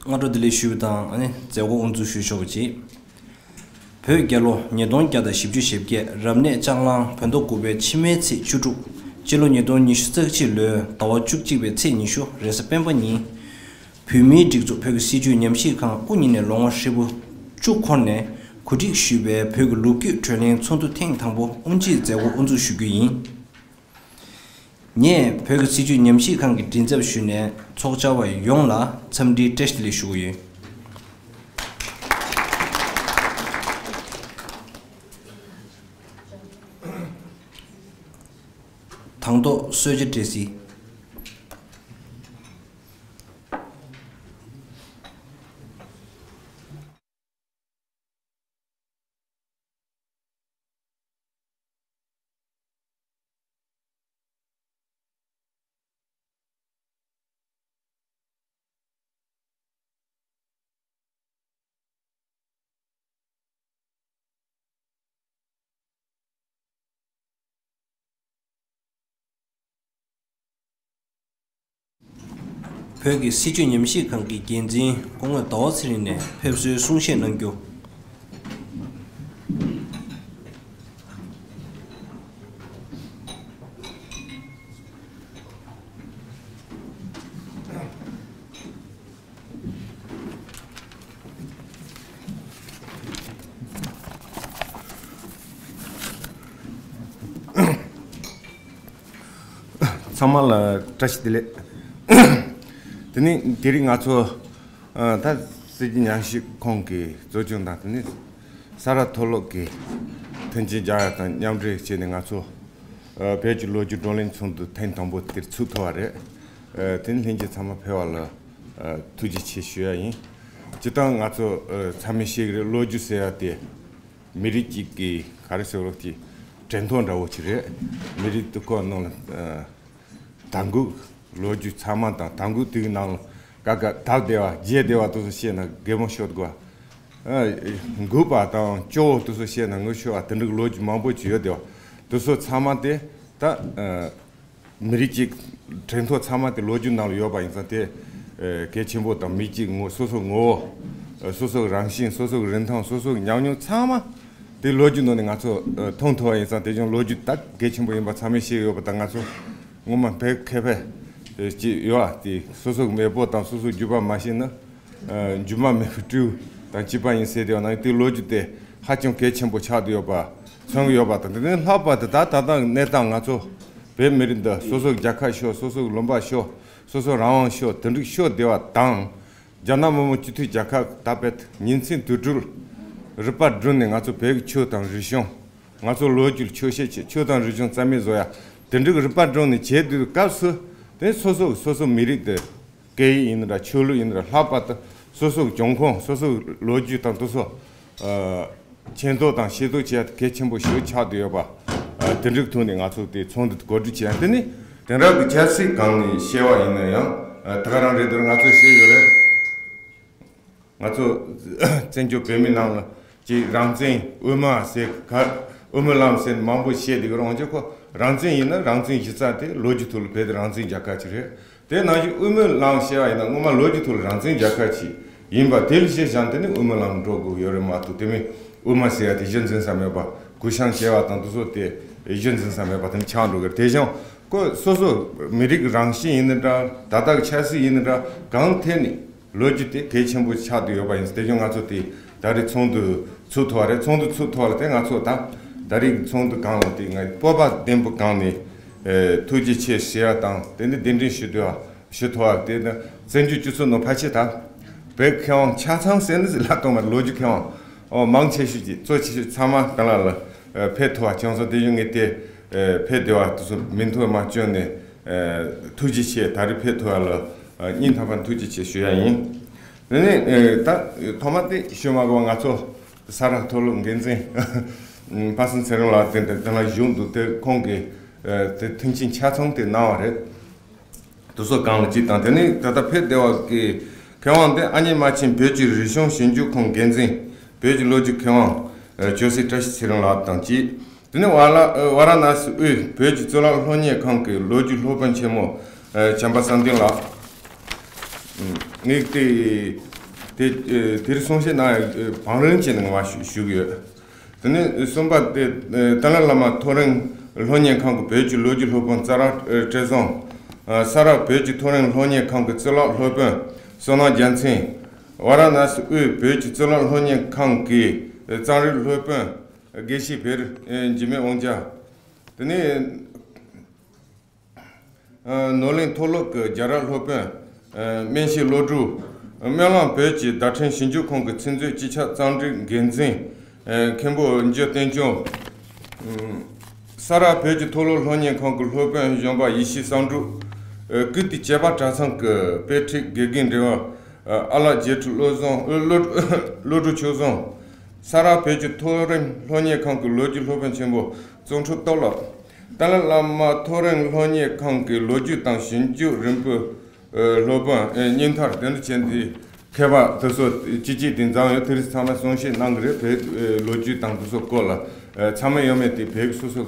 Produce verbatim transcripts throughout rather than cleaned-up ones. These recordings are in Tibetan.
སྔ་དྲོ་བདེ་ལེགས་ཞུ་བ་དང་། ཨ་ནི་མཛད་སྒོ་དབུ་འཛུགས་ཞུ་ཆོག་པ་བྱེད། བོད་རྒྱལ་ལོ་ཉིས་སྟོང་བརྒྱ་དང་བཞི་བཅུ་ཞེ་བརྒྱད། རབ་གནས་ལྕགས་གླང་བོད་ཟླ་དགུ་པའི་ཕྱི་མའི་ཚེས་བཅུ་དྲུག་སྤྱི་ལོ་ཉིས་སྟོང་ཉི་ཤུ་རྩ་གཅིག་ལོའི་ཟླ་བ་བཅུ་གཅིག་པའི་ཚེས་ཉི་ཤུ་རེས་གཟའ་སྤེན་པ་ཉིན། བོད་མིའི་སྒྲིག་འཛུགས་བོད་ཀྱི་སྲིད་བྱུས་ཉམས་ཞིབ་ཁང་དབུ་བརྙེས་ནས་ལོ་ངོ་ཧྲིལ་པོ་བཅུ་འཁོར་ནས་གོ་སྒྲིག་ཞུས་པའི་བོད་ཀྱི་ལོ་རྒྱུས་གྲོས་གླེང་ཚོགས་འདུ་ཐེངས་དང་པོ་དབུ་འབྱེད་མཛད་སྒོ་དབུ་འཛུགས་ཞུ་རྒྱུ་ཡིན། ངས་བོད་ཀྱི་སྲིད་བྱུས་ཉམས་ཞིབ་ཁང་གི་མགྲིན་ཚབ་ཞུས་ནས་ཚོགས་བཅར་བ་ཡོངས་ལ་འཚམས་འདྲིའི་བཀྲ་ཤིས་བདེ་ལེགས་ཞུ་གི་ཡོད། དང་ཐོག་གསོལ་ཇ་སྤྲད་གཟིགས། བོད་ཀྱི་སྲིད་བྱུས་ཉམས་ཞིབ་ཁང་གི་འགན་འཛིན་སྐུ་ངོ་ཟླ་བ་ཚེ་རིང་ནས་ཕེབས་བསུའི་གསུང་བཤད་གནང་རྒྱུ། ཚང་མ་ལ་བཀྲ་ཤིས་བདེ་ལེགས། དེ་ནི་དེ་རིང་ང་ཚོ་ཨ་ད་སྲིད་བྱུས་ཉམས་ཞིབ་ཁང་གི་གཙོ་སྐྱོང་དང་། དེ་ནི་ས་རཱ་མཐོ་སློབ་ཀྱི་མཐུན་རྐྱེན་སྦྱར་ཡ་དང་མཉམ་འབྲེལ་བྱས་ནས་ང་ཚོ་ཨ་བོད་ཀྱི་ལོ་རྒྱུས་བགྲོ་གླེང་ཚོགས་འདུ་ཐེངས་དང་པོ་དེར་ཚུགས་ཐུབ་པ་རེད། ཨ་དེ་ནི་ལྷན་རྒྱས་ཚང་མ་ཕེབས་པ་ལ་ཨ་ཐུགས་རྗེ་ཆེ་ཞུ་ཡ་ཡིན། སྤྱིར་བཏང་ང་ཚོ་ཨ་ཚང་མས་ཤེས་ཀྱི་རེད། ལོ་རྒྱུས་ཟེར་ཡ་དེ་མི་རིགས་གཅིག་གི་ག་རེ་ཟེར་བ་ཅིག་གྲལ་མཐུད་འདྲ་བོ་ཅིག་རེད། མི་རིགས་དེ་ཁོ་ནང་ལ་ཨ་དར་འགུལ། ལོ་རྒྱུས་ཚང་མ་དང་དར་འགུལ་དེ་གི་ནང་ལ་ག་ག་དར་བསྡད་པ་རྒྱས་བསྡད་པ་དེ་ཚོ་བཤད་ན་གད་མོ་ཤོར་དགོས། ཨ་འགུལ་བ་དང་སྐྱོ་བོ་དེ་ཚོ་བཤད་ན་ངུ་ཤོར་བ་དེ་འདྲ་གི་ལོ་རྒྱུས་མང་པོ་ཅིག་ཡོད་བསྡད་པ་དེ་ཚོ་ཚང་མ་དེ་ད་ཨ་མི་རིགས་གཅིག་གྲལ་མཐུད་ཚང་མ་དེ་ལོ་རྒྱུས་ནང་ལ་ཡོད་པ་ཡིན་ཙང་དེ་ཨ་གལ་ཆེན་པོ་དང་། མི་གཅིག་ངོ་སོ་སོ་ངོ་བོ། ཨ་སོ་སོ་གི་རང་བཞིན། སོ་སོ་གི་རིན་ཐང་། སོ་སོ་གི་ཉམས་མྱོང་ཚང་མ་དེ་ལོ་རྒྱུས་ནང་ནས་ང་ཚོ་ཨ་མཐོང་ཐུབ་པ་ཡིན་ཙང་། དེ་བཞིན་ལོ་རྒྱུས་ད་གལ་ཆེན་པོ་ཡིན་པ་ཚང་མས་ཤེས་ཡོད་པ་དང་། ང་ཚོ་སྔོན་མ་བོད་མཁས་པ་ཅིག་ཡོད་པ་དེ། སོ་སོ་གི་མེས་པོ་དང་སོ་སོ་རྒྱུད་པ་མ་ཤེས་ན་ཨ་རྒྱུ་མ་མེད་པའི་སྤྲེའུ་དང་གཅིག་པ་ཡིན་ཟེར་བསྡད་པ་ནང་། དེ་ལོ་རྒྱུས་དེ་ཧ་ཅང་གལ་ཆེན་པོ་ཆགས་བསྡད་ཡོད་པ་མཚོན་གྱི་ཡོད་པ་དང་། དེ་ནས་ལྷག་པར་དུ་ད་ད་ལྟ་གནས་སྟངས་ང་ཚོ་བོད་མི་རིགས་འདི་སོ་སོ་གི་རྒྱལ་ཁབ་ཤོར། སོ་སོ་གི་ལུང་པ་ཤོར། སོ་སོ་རང་དབང་ཤོར། དེ་འདྲ་ཤོར་བསྡད་པ་དང་། རྒྱ་ནག་མི་དམངས་སྤྱི་མཐུན་རྒྱལ་ཁབ་ད་བོད་ཉིན་མཚན་དུས་དྲུག་རུས་པ་བསྒྲིམས་ནས་ང་ཚོ་བོད་ཀྱི་ཆོས་དང་རིག་གཞུང་། ང་ཚོ་ལོ་རྒྱུས་ཆོས་བཤད་བྱེད། ཆོས་དང་རིག་གཞུང་རྩ་མེད་བཟོ་ཡ། དེ་འདྲ་གི་རུས་པ་བསྒྲིམས་ནས་བྱས་དུས་སྐབས་སུ། དེ་སོ་སོ་སོ་སོ་མི་རིགས་དེ་སྐད་ཡིག་ཡིན་ན་འདྲ། ཆོས་ལུགས་ཡིན་ན་འདྲ། ལྷག་པར་དུ་སོ་སོ་གི་འབྱུང་ཁུངས། སོ་སོ་གི་ལོ་རྒྱུས་དང་དེ་ཚོ་ཨ་མཁྱེན་རྟོགས་དང་ཤེས་རྟོགས་བྱེད་ཡ་དེ་གལ་ཆེན་པོ་ཞིག་ཆགས་བསྡད་ཡོད་པ། ཨ་དེ་འདྲའི་ཐོག་ནས་ང་ཚོ་དེ་ཚོགས་འདུ་གོ་སྒྲིག་བྱས་ཡ། དེ་ནི་དེང་རབས་ཀྱི་ཆབ་སྲིད་སྒང་ནས་བཤད་པ་ཡིན་ན་ཡང་ཨ་ད་ག་རང་རེད། དེ་ང་ཚོས་ཤེས་ཡོད་རེད། ང་ཚོ་བཙན་བྱོལ་བོད་མི་ནང་ལ་ཅིག་རང་བཙན། དབུ་མ་ཟེར་ག་དབུ་མའི་ལམ་ཟེར་མང་པོ་བཤད་བསྡད་ཀྱི་རེད། འོན་ཀྱང་ཁོ་རང་བཙན་ཡིན་ན་རང་བཙན་གཞི་རྩ་དེ་ལོ་རྒྱུས་ཐོག་ལ་བོད་དེ་རང་བཙན་རྒྱལ་ཁབ་ཅིག་རེད། དེ་ནང་བཞིན་དབུ་མའི་ལམ་བཤད་པ་ཡིན་ན་སྔོན་མ་ལོ་རྒྱུས་ཐོག་ལ་རང་བཙན་རྒྱལ་ཁབ་ཅིག་ཡིན་པ་དེ་ལ་གཞི་བཞག་དེ་ནི་དབུ་མའི་ལམ་འགྲོ་དགོས་ཡོད་རེད་མ་གཏོགས། དེ་མིན་དབུ་མ་ཟེར་ཡ་དེ་གཞི་འཛིན་ས་མེད་པ། གུ་ཤང་བྱས་པ་དང་དེ་ཚོ་དེ་གཞི་འཛིན་ས་མེད་པ་དེ་ནི་ཆགས་འགྲོ་གི་རེད། དེ་བཞིན་ཁོ་སོ་སོ་མི་རིགས་རང་བཞིན་ཡིན་ན་འདྲ། ད་ལྟ་གི་ཆབ་སྲིད་ཡིན་ན་འདྲ། གང་ཐད་ནས་ལོ་རྒྱུས་དེ་གལ་ཆེན་པོ་ཆགས་བསྡད་ཡོད་པ་ཡིན། དེ་བཞིན་ང་ཚོ་དེ་ད་རེས་ཚོགས་འདུ་ཚུགས་ཐུབ་པ་རེད། ཚོགས་འདུ་ཚུགས་ཐུབ་པ་ལ་དེ་ང་ཚོ་ད་ད་རེས་ཚོགས་འདུ་སྒང་ལ་དེ་ང་སྤོབས་པ་ལྡན་པོ་སྒང་ནས་ཨེ་ཐུགས་རྗེ་ཆེ་ཞུ་ཡ་དང་། དེ་ནས་གདན་འདྲེན་ཞུ་འདོད་པ་ཞུ་ཐུབ་པ་དེ་ནི་བཙན་བྱོལ་སྤྱི་ཚོགས་ནང་ཕལ་ཆེར་ད་བོད་མཁས་དབང་ཆ་ཚང་ཟེར་ནི་ཟིག་ལབ་གཏོང་མ་རེད། ལོ་རྒྱུས་མཁས་དབང་ཨོ་མང་ཆེ་ཤོས་ཀྱི་གཙོ་ཆེ་ཤོས་ཚང་མ་ད་ལ་ལ་ཨེ་ཕེབས་ཐུབ་པ་བྱུང་སོང་། དེ་བཞིན་ངས་དེ་ཨེ་ཕེབས་བདེ་བ་དེ་ཚོ་མིང་ཐོ་མ་བསྐྱོན་ནས། ཨ་ཐུགས་རྗེ་ཆེ། ད་རེས་ཕེབས་ཐུབ་པ་ལ་ཨ་སྙིང་ཐག་པ་ནས་ཐུགས་རྗེ་ཆེ་ཞུ་ཡ་ཡིན། དེ་ནས་ཨ་ད་ཐོག་མ་དེ་ཞུ་མ་དགོས་པ། ང་ཚོ་ས་རཱ་མཐོ་སློབ་འགན་འཛིན་པ་སངས་ཚེ་རིང་ལགས་དེ་འདྲ་དེ་ལ་བཞུགས་འདུག་དེ་ཁོང་གིས་ཨ་དེ་མཐུན་རྐྱེན་ཆ་ཚང་དེ་གནང་བ་རེད། དེ་ཚོ་སྒང་ལ་གཅིག་དང་། དེ་ནས་ད་ལྟ་ཕེབས་བདེ་བ་གི་མཁས་དབང་དེ་ཨ་མྱེས་རྨ་ཆེན་བོད་ཀྱི་རིག་གཞུང་ཞིབ་འཇུག་ཁང་འགན་འཛིན། བོད་ཀྱི་ལོ་རྒྱུས་མཁས་དབང་ཨ་ཇོ་སྲས་བཀྲ་ཤིས་ཚེ་རིང་ལགས་དང་གཅིག་དེ་ནས་ཝཱ་ལ་ཝཱ་ར་ཎ་སི་དབུས་བོད་ཀྱི་གཙུག་ལག་སློབ་གཉེར་ཁང་གི་ལོ་རྒྱུས་སློབ་དཔོན་ཆེན་མོ་ཨ་བྱམས་པ་བསམ་གཏན་ལགས། ངས་དེ་ དེ་དེ་རིང་གསུང་བཤད་གནང་ཡ་བང་རིམ་བྱས་ནས་ངོ་མ་ཞུ་ཞུ་གི་ཡོད། དེ་ནས་གསུམ་པ་དེ་ཏཱ་ལའི་བླ་མ་མཐོ་རིམ་སློབ་གཉེར་ཁང་གི་བོད་ཀྱི་ལོ་རྒྱུས་སློབ་དཔོན་ཙ་ར་བཀྲས་བཟང་། ས་རཱ་བོད་ཀྱི་མཐོ་རིམ་སློབ་གཉེར་ཁང་གི་གཙུག་ལག་སློབ་དཔོན་བསོད་ནམས་རྒྱལ་མཚན། ཝཱ་ར་ཎཱ་སི་དབུས་བོད་ཀྱི་གཙུག་ལག་སློབ་གཉེར་ཁང་གི་རྩོམ་རིག་སློབ་དཔོན་དགེ་བཤེས་བེ་རི་འཇིགས་མེད་དབང་རྒྱལ། དེ་ནས་ནོར་གླིང་མཐོ་སློབ་ཀྱི་རྒྱལ་རབས་སློབ་དཔོན་སྨན་ཤིང་བློ་གྲོས། སྨོན་ལམ་བོད་ཀྱི་བརྡ་འཕྲིན་ཞིབ་འཇུག་ཁང་གི་ཚིག་མཛོད་སྤྱི་ཁྱབ་རྩོམ་སྒྲིག་འགན་འཛིན་མཁན་པོ་འཇུ་བསྟན་སྐྱོང་། ས་རཱ་བོད་ཀྱི་མཐོ་སློབ་སློབ་གཉེར་ཁང་གི་སློབ་དཔོན་གཞོན་པ་ཡེ་ཤེས་བསམ་གྲུབ། ཀིརྟི་བྱེས་པ་གྲྭ་ཚང་གི་དཔེ་ཁྲིད་དགེ་རྒན་འབྲེལ་བ་ཨ་ལགས་རྗེ་ཕྲུག་བློ་བཟང་བློ་བློ་གྲོས་ཆོས་བཟང་། ས་རཱ་བོད་ཀྱི་མཐོ་རིམ་སློབ་གཉེར་ཁང་གི་ལོ་རྒྱུས་སློབ་དཔོན་ཆེན་པོ་ཙོང་ཁྲོ་སྟོབས་ལགས། ཏཱ་ལའི་བླ་མ་མཐོ་རིམ་སློབ་གཉེར་ཁང་གི་ལོ་རྒྱུས་དང་ཞིབ་འཇུག་རིམ་པའི་སློབ་དཔོན་གཉན་ཐར། དེ་འདྲ་བྱས་ཏེ་མཁས་པ་དེ་ཚོ་གཅིག་གཅིག་དེ་འཛོམས་ཡོད། དེ་རིང་ཚང་མས་གསུང་བཤད་གནང་གི་རེད། བོད་ལོ་རྒྱུས་དང་དེ་ཚོ་སྐོར་ལ་ཚང་མས་ཡོད་མེད་དེ་བོད་སོ་སོ་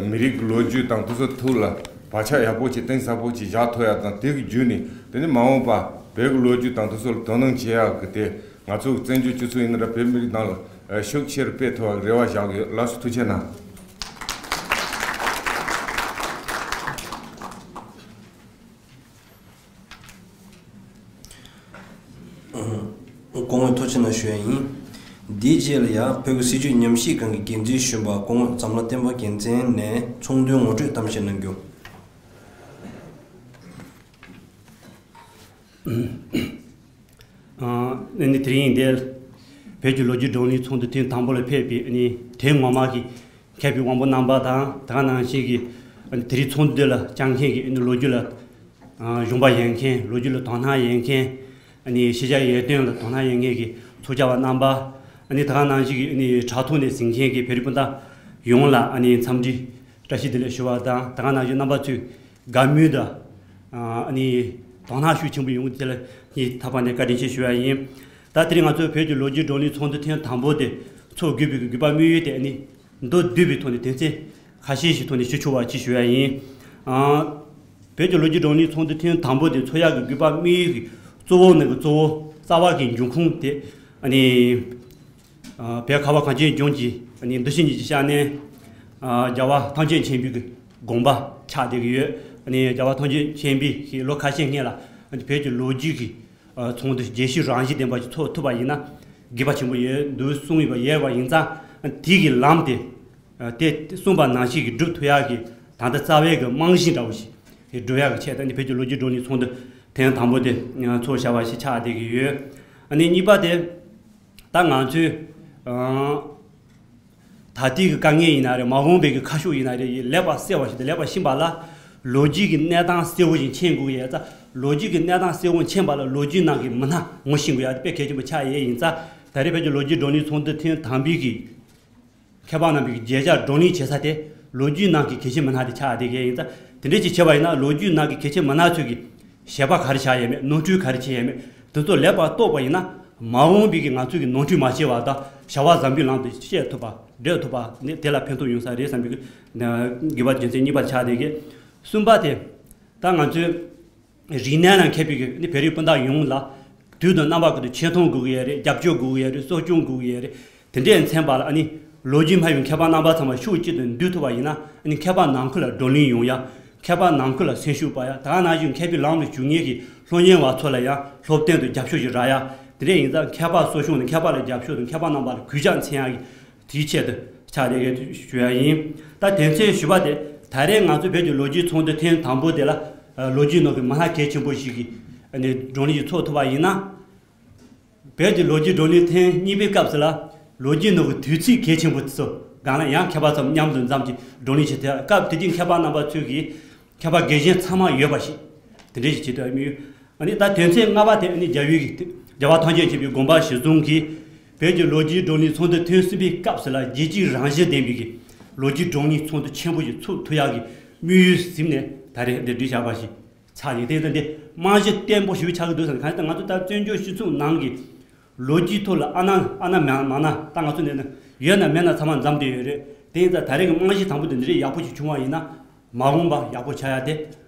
མི་རིགས་ཀྱི་ལོ་རྒྱུས་དང་དེ་ཚོ་ཐོག་ལ་བག་ཆགས་ཡག་པོ་ཅིག་གཏིང་ཟབ་པོ་ཅིག་བཞག་ཐུབ་ཡ་དང་། དེ་གི་བརྒྱུད་ནས་དེ་ནི་མ་འོངས་པ་བོད་ཀྱི་ལོ་རྒྱུས་དང་དེ་ཚོ་ལ་དོ་སྣང་བྱེད་ཡག་གི་དེ་ང་ཚོ་བཙན་བྱོལ་སྤྱི་ཚོགས་ཡིན་ན་ར་བོད་མི་རིགས་ནང་ལ་ཤུགས་ཆེ་རུ་སྤེལ་ཐུབ་པའི་རེ་བ་བཞག་གི་ཡོད། ལགས་སོ། ཐུགས་རྗེ་གནང་། སྐུ་ངོ་ཐུགས་རྗེ་གནང་ཞུ་ཡ་ཡིན། འདིའི་རྗེས་ལ་ཡང་བོད་ཀྱི་སྲིད་བྱུས་ཉམས་ཞིབ་ཁང་གི་འགན་འཛིན་གཞོན་པ་སྐུ་ངོ་འཛམ་ལྷ་བསྟན་པ་རྒྱལ་མཚན་ནས་ཚོགས་འདུའི་ངོ་སྤྲོད་གཏམ་བཤད་གནང་རྒྱུ། ཨ་ནི་དེ་རིང་འདིར་བོད་ཀྱི་ལོ་རྒྱུས་བགྲོ་གླེང་ཚོགས་འདུ་ཐེངས་དང་པོ་ལ་ཕེབས་པའི་ཨ་ནི་དེ་ངོ་མ་གི་མཁས་པའི་དབང་པོ་རྣམ་པ་དང་། དེ་ག་ནང་བཞིན་གྱི་ཨ་ནི་དེ་རིང་ཚོགས་འདུ་ལ་བཅར་མཁན་གྱི་ཨ་ནི་ལོ་རྒྱུས་ལ་ཨ་གཞོན་པ་ཡོད་མཁན། ལོ་རྒྱུས་ལ་དོ་སྣང་ཡོད་མཁན། ཨ་ནི་ཤེས་བྱ་ཡར་ཐོན་ལ་དོ་སྣང་ཡོད་མཁན་གྱི་ཚོགས་བཅར་བ་རྣམ་པ། ཨ་ནི་དེ་ག་ནང་བཞིན་གྱི་ཨ་ནི་དྲ་ཐོག་ནས་གཟིགས་མཁན་གྱི་བོད་རིགས་སྤུན་ཟླ་ཡོངས་ལ་ཨ་ནི་འཚམས་འདྲི་བཀྲ་ཤིས་བདེ་ལེགས་ཞུ་བ་དང་། དེ་ག་ནང་བཞིན་རྣམ་པ་ཚོས་དགའ་མོས་དང་ཨ་ནི་དོ་སྣང་ཤུགས་ཆེན་པོ་ཡོང་གི་དེ་ལ་སྙིང་ཐག་པ་ནས་བཀའ་དྲིན་ཆེ་ཞུ་ཡ་ཡིན། ད་དེ་རིང་ང་ཚོའི་བོད་ཀྱི་ལོ་རྒྱུས་བགྲོ་གླེང་ཚོགས་འདུ་ཐེངས་དང་པོ་དེ་ཚོགས་དགོས་པའི་དགོས་པ་དམིགས་ཡུལ་དེ་ཨ་ནི་མདོར་བསྡུས་པའི་ཐོག་ནས་དོན་ཚན་ཁ་ཤས་ཤིག་ཐོག་ནས་ཞུ་ཆོག་པ་ཅིག་ཞུ་ཡ་ཡིན། ཨ། བོད་ཀྱི་ལོ་རྒྱུས་བགྲོ་གླེང་ཚོགས་འདུ་ཐེངས་དང་པོ་དེ་ཚོགས་ཡག་གི་དགོས་པ་དམིགས་ཡུལ་གྱི་གཙོ་བོ་ནང་གི་གཙོ་བོ་རྩ་བ་གི་འབྱུང་ཁུངས་དེ་ཨ་ནི་ཨ་བོད་ཁ་བ་གངས་ཅན་ལྗོངས་ཀྱི་ཨ་ནི་འདུ་ཤེས་གཉིས་ཀྱི་ཤར་ནས་ཨ་རྒྱལ་བ་ཐམས་ཅད་མཁྱེན་པའི་གི་དགོངས་པ་ཆགས་བསྡད་ཀྱི་ཡོད། ཨ་ནི་རྒྱལ་བ་ཐམས་ཅད་མཁྱེན་པས་ལོ་ཁ་ཤས་སྔོན་ལ་ཨ་ནི་བོད་ཀྱི་ལོ་རྒྱུས་ཀྱི་ཚོགས་འདུ་རྒྱས་བཤད་རང་བཞིན་ལྡན་པ་ཞིག་ཚོགས་ཐུབ་པ་ཡིན་ན་དགེ་བ་ཆེན་པོ་ཡོད་འདུག་གསུངས་ཡོད་པ་ཡོད་པ་ཡིན་ཙང་། དེ་གི་ལམ་དེ་དེ་གསུངས་པ་ནང་བཞིན་གྱི་སྒྲུབ་ཐུབ་ཡག་གི་ད་ལྟ་རྩ་བའི་གི་རྨང་གཞི་འདྲ་བོ་ཞིག་སྒྲུབ་ཡག་གི་ཆེད་དུ་ནི་བོད་ཀྱི་ལོ་རྒྱུས་བགྲོ་གླེང་ཚོགས་འདུ་ཐེངས་དང་པོ་དེ་ཚོགས་བཞག་པ་ཞིག་ཆགས་བསྡད་ཀྱི་ཡོད། ཨ་ནི་གཉིས་པ་དེ་ད་ང་ཚོས་ཨང་། ད་ལྟའི་གི་དཀའ་ངལ་ཡིན་ན་རེད། མ་འོངས་པའི་གི་ཁ་ཕྱོགས་ཡིན་ན་རེད། ལེགས་པར་གསལ་བ་ཞིག་དང་ལེགས་པར་ཤེས་པ་ལ་ལོ་རྒྱུས་ཀྱི་གནས་སྟངས་གསལ་བོ་ཞིག་མཁྱེན་དགོས་ཡས་ཙང་། ལོ་རྒྱུས་ཀྱི་གནས་སྟངས་གསལ་བོ་མཁྱེན་པ་ལ་ལོ་རྒྱུས་ནང་གི་མི་སྣ་ངོ་ཤེས་དགོས་ཡ་དེ་དཔེ་གལ་ཆེན་པོ་ཆགས་ཡས་ཡིན་ཙང་། ད་རེས་བོད་ཀྱི་ལོ་རྒྱུས་བགྲོ་གླེང་ཚོགས་འདུ་ཐེངས་དང་པའི་གི་མཁས་པ་རྣམ་པའི་གི་མཇལ་བཅར་བགྲོ་གླེང་བྱེད་ས་དེ་ལོ་རྒྱུས་ནང་གི་གལ་ཆེན་མི་སྣ་དེ་ཆགས་བསྡད་ཀྱི་ཡིན་ཙང་། དེ་འདྲས་ཅིག་བྱས་པ་ཡིན་ན་ལོ་རྒྱུས་ནང་གི་གལ་ཆེན་མི་སྣ་ཚོས་ཀྱི་དཔྱད་པ་ག་རེ་བྱས་ཡོད་མེད། ནོར་འཁྲུལ་ག་རེ་བྱས་ཡོད་མེད། དེ་ཚོ་ལེགས་པར་རྟོགས་པ་ཡིན་ན་མ་འོངས་པའི་གི་ང་ཚོས་ཀྱི་ནོར་འཁྲུལ་མ་བྱས་པ་དང་བྱ་བ་བཟང་པོའི་ལམ་དུ་བཤད་ཐུབ་པ་འགྲོ་ཐུབ་པ་ནི་དེ་ལ་ཕན་ཐོགས་ཡོང་ས་རེད་བསམ་པའི་གི་དགེ་བ་རྒྱུ་མཚན་གཉིས་པ་ཆགས་བསྡད་ཀྱི། གསུམ་པ་དེ་ད་ང་ཚོའི་རིག་གནས་ལ་མཁས་པའི་གི་ནི་བོད་རིགས་སྤུན་ཟླ་ཡོངས་ལ་དུས་དང་རྣམ་པ་ཀུན་ཏུ་ཆེ་མཐོང་དགོས་ཀྱི་ཡོད་རེད། རྒྱབ་སྐྱོར་དགོས་ཀྱི་ཡོད་རེད། གསོ་སྐྱོང་དགོས་ཀྱི་ཡོད་རེད། དེ་འདྲས་མཚོན་པ་ལ་ཨ་ནི་ལོ་རྒྱུས་སྨྲ་བའི་མཁས་པ་རྣམ་པ་ཚང་མ་ཕྱོགས་གཅིག་ཏུ་འདུས་ཐུབ་པ་ཡིན་ན། ཨ་ནི་མཁས་པ་ནང་ཁུལ་ལ་བགྲོ་གླེང་ཡོང་ཡ། མཁས་པ་ནང་ཁུལ་ལ་སེམས་ཤུགས་སྤར་ཡ། ད་ག་ནང་བཞིན་མཁས་པའི་ལམ་ལ་ཞུགས་མཁན་གྱི་སློབ་གཉེར་བ་ཚོ་ལ་ཡང་སློབ་སྟོན་དང་རྒྱབ་སྐྱོར་ཞིག་རག་ཡ། དེ་འདྲས་ཡིན་ཙང་མཁས་པ་གསོ་སྐྱོང་དང་མཁས་པ་ལ་རྒྱབ་སྐྱོར་དང་མཁས་པ་རྣམ་པ་ལ་གུས་ཕྱག་འཚལ་ཡ་གི་དེའི་ཆེད་དུ་ཕྱག་ལས་ཀྱི་ཞུ་ཡ་ཡིན། ད་དོན་ཚན་བཞི་པ་དེ་ད་རེས་ང་ཚོ་བོད་ཀྱི་ལོ་རྒྱུས་ཚོགས་འདུ་ཐེངས་དང་པོ་དེ་ལ་ལོ་རྒྱུས་ནང་གི་མི་སྣ་གལ་ཆེན་པོ་ཞིག་གིས་ཨ་ནི་བགྲོ་གླེང་ཞིག་ཚོགས་ཐུབ་པ་ཡིན་ན། བོད་ཀྱི་ལོ་རྒྱུས་བགྲོ་གླེང་ཐེངས་གཉིས་པའི་སྐབས་སུ་ལ་ལོ་རྒྱུས་ནང་གི་དུས་ཚིགས་གལ་ཆེན་པོ་དེ་ཚོ་སྒང་ལ་ཡང་མཁས་པ་ཚོ་མཉམ་དུ་འཛོམས་ཀྱིས་བགྲོ་གླེང་བྱས་ཏེ། སྐབས་དེ་དུས་མཁས་པ་རྣམ་པ་ཚོས་ཀྱིས་མཁས་པ་དགེ་རྒན་ཚང་མ་ཡོད་པ་ཞིག་དེ་འདྲ་ཞིག་བྱེད་ཐུབ་ཡ་མི་ཡོད། ཨ་ནི་ད་དོན་ཚན་ལྔ་པ་དེ་ཨ་ནི་རྒྱལ་བའི་གི་རྒྱལ་བ་ཐམས་ཅད་མཁྱེན་པའི་དགོངས་པ་གཞིར་བཟུང་གིས་བོད་ཀྱི་ལོ་རྒྱུས་བགྲོ་གླེང་ཚོགས་འདུ་ཐེངས་གསུམ་པའི་སྐབས་སུ་ལ་རྒྱལ་སྤྱིའི་རང་བཞིན་ལྡན་པའི་གི་ལོ་རྒྱུས་བགྲོ་གླེང་ཚོགས་འདུ་ཆེན་པོ་ཞིག་ཚུགས་ཐུབ་ཡག་གི་དམིགས་ཡུལ་ཟིན་ནས་ད་རེས་འདིར་བསྡུས་བཞག་པ་ཞིག་ཆགས་ཡོད། དེ་ལྟ་སྟེ་རྨང་གཞི་བརྟན་པོ་ཞིག་ཆགས་ཀྱི་འདུག་ཟེར་ན། གང་ལྟར་ང་ཚོ་ད་བཙན་བྱོལ་སྤྱི་ཚོགས་ནང་གི་ལོ་རྒྱུས་ཐོག་ལ་ཨ་ན་ཨ་ན་མ་མ་ན་ད་ང་ཚོ་ནས་ན་ཡོད་ན་མེད་ན་ཚང་མ་འཛོམས་བསྡད་ཡོད་རེད། དེ་ཡིན་ཙང་ད་རེས་ཀྱི་རྨང་གཞི་དང་པོ་དེ་འདི་རིགས་ཡག་པོ་ཞིག་བྱུང་བ་ཡིན་ན། མ་འོངས་པ་ཡག་པོ་ཆགས་ཡ་དེ་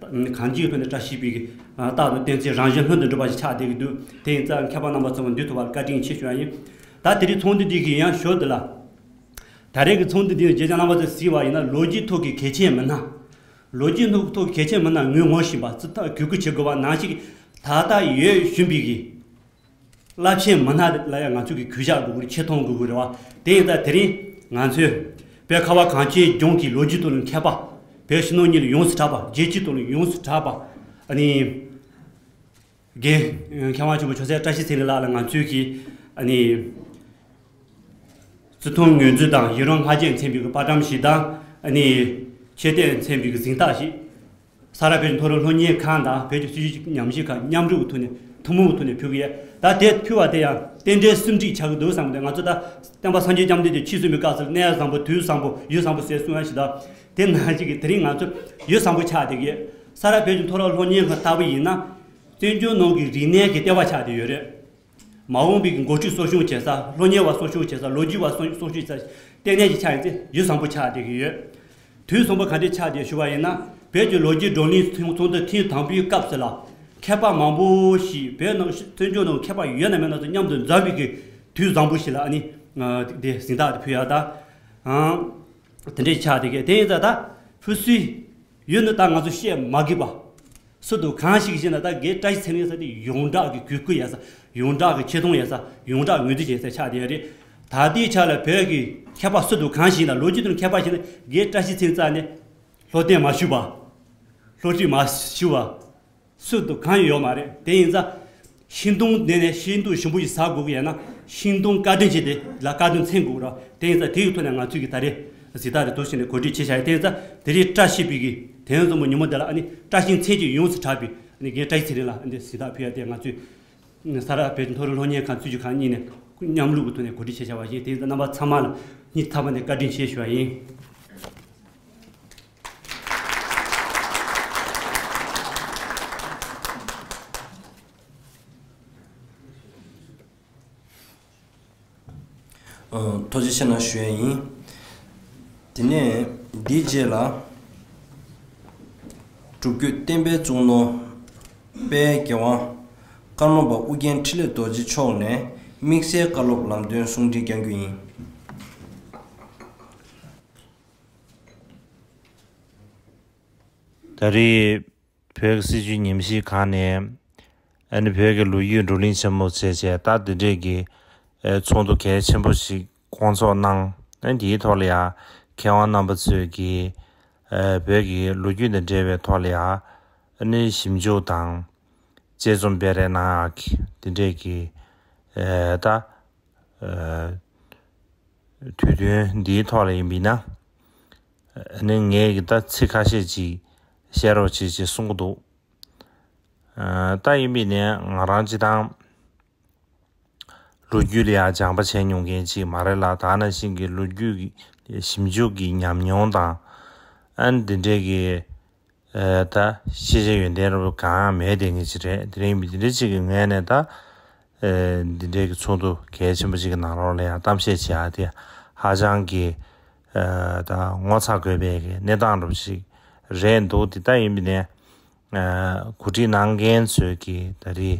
གང་ཅིའི་ཐོག་ནས་བཀྲ་ཤིས་པའི་གི་རྟག་ཏུ་བསྟན་འཛིན་རང་བཞིན་ལྷུན་དུ་འགྲུབ་པ་ཞིག་ཆགས་བསྡད་ཀྱི་འདུག་དེ་ཡིན་ཙང་མཁས་པ་རྣམ་པ་ཚོ་འདུས་ཐུབ་པར་བཀའ་དྲིན་ཆེ་ཞུ་ཡ་ཡིན། ད་དེ་རིང་ཚོགས་འདུ་འདི་གི་ཡང་ཞོར་དུ་ལ། ད་རེས་ཀྱི་ཚོགས་འདུ་འདི་རྗེས་ཀྱང་རྣམ་པ་ཚོས་གཟིགས་པ་ཡིན་ན་ལོ་རྒྱུས་ཐོག་གི་གལ་ཆེན་མི་སྣ། ལོ་རྒྱུས་ཐོག་གི་གལ་ཆེན་མི་སྣ་ངོས་ངོ་བཞིན་པ་ཙི་ཐག་གུས་བཀུར་བྱེད་དགོས་པ་ནང་བཞིན་ད་ལྟ་ཡོད་བཞིན་པའི་གི་རླབས་ཆེན་མི་སྣ་ལ་ཡང་ང་ཚོས་ཀྱི་གུས་ཞབས་དགོས་ཀྱི་རེད། ཆེ་མཐོང་དགོས་ཀྱི་རེད་བ། དེ་ཡིན་ཙང་དེ་རིང་ང་ཚོས་བོད་ཁ་བ་གངས་ཅན་ལྗོངས་ཀྱི་ལོ་རྒྱུས་ཐོག་ནས་མཁས་པ། བོད་ཕྱི་ནང་གཉིས་ལ་ཡོངས་སུ་གྲགས་པ། རྒྱལ་སྤྱིའི་ཐོག་ནས་ཡོངས་སུ་གྲགས་པ། ཨ་ནི། རྒན་མཁས་དབང་ཆེན་པོ་ཇོ་སྲས་བཀྲ་ཤིས་ཚེ་རིང་ལགས་ལ་ང་ཚོས་ཀྱི་ཨ་ནི། བརྩི་མཐོང་ངོས་འཛིན་དང་ཡི་རང་སྔ་རྗེས་མཚན་པའི་གི་དཔར་གཏམ་ཞིག་དང་། ཨ་ནི། ཆེ་བསྟོད་མཚན་པའི་གི་གཟེངས་རྟགས་ཤིག་ས་རཱ་བོད་ཀྱི་མཐོ་རིམ་སློབ་གཉེར་ཁང་དང་བོད་ཀྱི་སྲིད་བྱུས་ཉམས་ཞིབ་ཁང་མཉམ་རུབ་ཀྱི་ཐོག་ནས་ཐུན་མོང་གི་ཐོག་ནས་ཕུལ་གི་ཡོད། ད་དེ་ཕུལ་བ་དེ་ཡང་རྟེན་འབྲེལ་གསུམ་སྒྲིག་ཆགས་ཀྱི་འདུག་བསམ་གི་འདུག་ང་ཚོ་ད་སྟོན་པ་སངས་རྒྱས་བཅོམ་ལྡན་འདས་ཆོས་གསུངས་པའི་སྐབས་སུ་གནས་བཟང་པོ་དུས་བཟང་པོ་ཡུལ་བཟང་པོ་ཟེར་གསུང་ཡ་ཞིག་དང་། དེ་ནང་བཞིན་གྱི་དེ་རིང་ང་ཚོ་ཡུལ་བཟང་པོ་ཆགས་བསྡད་ཀྱི་ཡོད། ས་རཱ་བོད་ཀྱི་མཐོ་རིམ་སློབ་གཉེར་ཁང་ལྟ་བུ་ཡིན་ན། བཙན་བྱོལ་ནང་གི་རིག་གནས་ཀྱི་ལྟེ་བ་ཆགས་བསྡད་ཡོད་རེད། མ་འོངས་པའི་གི་འགོ་ཁྲིད་གསོ་སྐྱོང་བྱེད་ས། སློབ་གཉེར་བ་གསོ་སྐྱོང་བྱེད་ས། ལོ་རྒྱུས་པ་གསོ་གསོ་སྐྱོང་བྱེད་ས་ལྟེ་གནས་ཤིག་ཆགས་ཡོད་ཚེ་ཡུལ་བཟང་པོ་ཆགས་བསྡད་ཀྱི་ཡོད། དུས་བཟང་པོ་ག་འདྲས་ཆགས་བསྡད་ཞུ་བ་ཡིན་ན། བོད་ཀྱི་ལོ་རྒྱུས་བགྲོ་གླེང་ཚོགས་འདུ་ཐེངས་དང་པོའི་སྐབས་སུ་ལ། མཁས་པ་མང་པོ་ཞིག་བོད་ནང་བཙན་བྱོལ་ནང་མཁས་པ་ཡོད་ན་མེད་ན་ཚོ་མཉམ་དུ་འཛོམས་པའི་གི་དུས་བཟང་པོ་ཞིག་ལ་ཨ་ནི། དེ་གཟེངས་རྟགས་དེ་ཕུལ་ཡ་ད། དེ་འདྲས་ཆགས་བསྡད་ཀྱི་དེ་ཡིན་ཙང་ད་ཕུལ་སྲོལ་ཡོད་ན་ད་ང་ཚོ་བཤད་མ་དགོས་པ། སུ་དང་གང་ཞིག་བཤད་ན་ད་རྒན་བཀྲ་ཤིས་ཚེ་རིང་ཟེར་དེ་ཡོངས་གྲགས་ཀྱི་གུས་བཀུར་ཡོད་ས། ཡོངས་གྲགས་ཀྱི་ཆེ་མཐོང་ཡོད་ས། ཡོངས་གྲགས་ངོས་འཛིན་བྱེད་ས་ཆགས་བསྡད་ཡོད་རེད། ད་ལྟའི་ཆ་ལ་བོད་ཀྱི་མཁས་པ་སུ་དང་གང་ཞིག་ཡིན་ན། ལོ་རྒྱུས་དང་མཁས་པ་ཞིག་ན་རྒན་བཀྲ་ཤིས་ཚེ་རིང་རྩ་ནས་སློབ་སྟོན་མ་ཞུས་པ། སློབ་ཁྲིད་མ་ཞུས་པ། སུ་དང་གང་ཡང་ཡོད་མ་རེད། དེ་ཡིན་ཙང་། ཤིང་སྡོང་འདི་ནས་ཤིང་སྡོང་ཞིམ་པོ་ཞིག་ཟ་དགོས་ཀྱི་ཡོད་ན། ཤིང་སྡོང་བཀའ་དྲིན་ཆེ་དེ་ལ་བཀའ་དྲིན་མཚོན་དགོས་ར། དེ་ཡིན་ཙང་དེ་ཡི་ཐོག་ནས་ང་ཚོས་ཀྱི་ད་རེས་གཟེངས་རྟགས་དེ་འདུག་ཟེར་ནས་གོ་སྒྲིག་བྱས་བཞག་ཡོད། དེ་ཡིན་ཙང་དེ་རིང་བཀྲ་ཤིས་པའི་གི་དོན་གསུམ་པོ་ཉིན་མོ་འདི་ལ་ཨ་ནི་བཀྲ་ཤིས་མཚན་གྱིས་ཡོངས་སུ་གྲགས་པའི་ཨ་ནི་རྒན་བཀྲ་ཤིས་ཚེ་རིང་ལ་ཨ་ནི་གཟེངས་རྟགས་ཕུལ་ཡ་དེ་ང་ཚོས་ས་རཱ་བོད་ཀྱི་མཐོ་རིམ་སློབ་གཉེར་ཁང་ཚུད་རྒྱུ་ཁག་གཉིས་ནས་མཉམ་རུབ་ཀྱི་ཐོག་ནས་གོ་སྒྲིག་བྱས་བཞག་པ་ཞིག་དེ་ཡིན་ཙང་རྣམ་པ་ཚང་མ་ལ་སྙིང་ཐག་པ་ནས་བཀའ་དྲིན་ཆེ་ཞུ་བ་ཡིན། ཨ། ཐུགས་རྗེ་ཆེ་གནང་ཞུ་ཡས་ཡིན། དེ་ནས་འདིའི་རྗེས་ལ། སྒྲུབ་བརྒྱུད་བསྟན་པའི་གཙུག་ནོར་དཔལ་རྒྱལ་དབང་ཀརྨ་པ་ཨུ་རྒྱན་འཕྲིན་ལས་རྡོ་རྗེ་མཆོག་ནས་དམིགས་བསལ་བཀའ་སློབ་ལམ་སྟོན་གསུང་འཕྲིན་བསྐྱང་རྒྱུ་ཡིན། ད་རེས་བོད་ཀྱི་སྲིད་བྱུས་ཉམས་ཞིབ་ཁང་ནས་ཨ་ནི་བོད་ཀྱི་ལོ་རྒྱུས་བགྲོ་གླེང་ཆེན་མོ་བྱས་བྱས། ད་འདི་འདྲས་ཀྱི་ཨ་ཚོགས་འདུ་གལ་ཆེན་པོ་ཞིག་བསྐོང་ཚོགས་གནང་། ཨ་ནི་དེའི་ཐོག་ལ་ཡང་མཁས་དབང་རྣམ་པ་ཚོས་ཀྱི་ཨ་བོད་ཀྱི་ལོ་རྒྱུས་དང་འབྲེལ་བའི་ཐོག་ལ་ཡང་ཨ་ནི་ཞིབ་འཇུག་དང་དཔྱད་རྩོམ་སྤེལ་རེས་གནང་ཡག་གི་འདི་འདྲས་ཀྱི་ཨ་ད་ཨ་དུས་སྟོན་འདིའི་ཐོག་ལ་ཡིན་པས་ན། ཨ་ནི་ངས་ཀྱི་ད་ཚིག་ཁ་ཤས་ཅིག་བཤད་རོགས་བྱེད་ཅེས་གསུང་གི་འདུག་ཨ་ད་ཡིན་པས་ནས་ང་རང་སྤྱིར་བཏང་ལོ་རྒྱུས་ལ་ཡང་སྦྱངས་པ་བྱས་མྱོང་མཁན་ཅིག་མ་རེད་ལ། ད་ནང་བཞིན་གྱི་ལོ་རྒྱུས་ཀྱི་ཞིབ་འཇུག་གི་ཉམས་མྱོང་དང་། ཨ་ནི་འདི་འདྲའི་གི་ཨ་ད་ཤེས་བྱ་ཡོན་ཏན་རབ་གང་ཡང་མེད་བསྡད་མཁན་ཅིག་རེད། དེ་རིང་འདི་འདྲ་ཅིག་གི་ངོས་ནས་ད་ཨ་འདི་འདྲའི་གི་ཚོགས་འདུ་གལ་ཆེན་པོ་ཅིག་གི་ནང་ལོགས་ལ་ཡང་གཏམ་བཤད་བྱེད་ཡག་དེ་ཧ་ཅང་གི་ཨ་ད་ངོ་ཚ་དགོས་པའི་གི་གནས་སྟངས་འདྲ་པོ་ཞིག་རེད་འདུག་དེ་ལྟ་ཡིན་པ་ནས་ཨ་གོ་སྒྲིག་གནང་མཁན་ཚོས་ཀྱི་ད་རེས་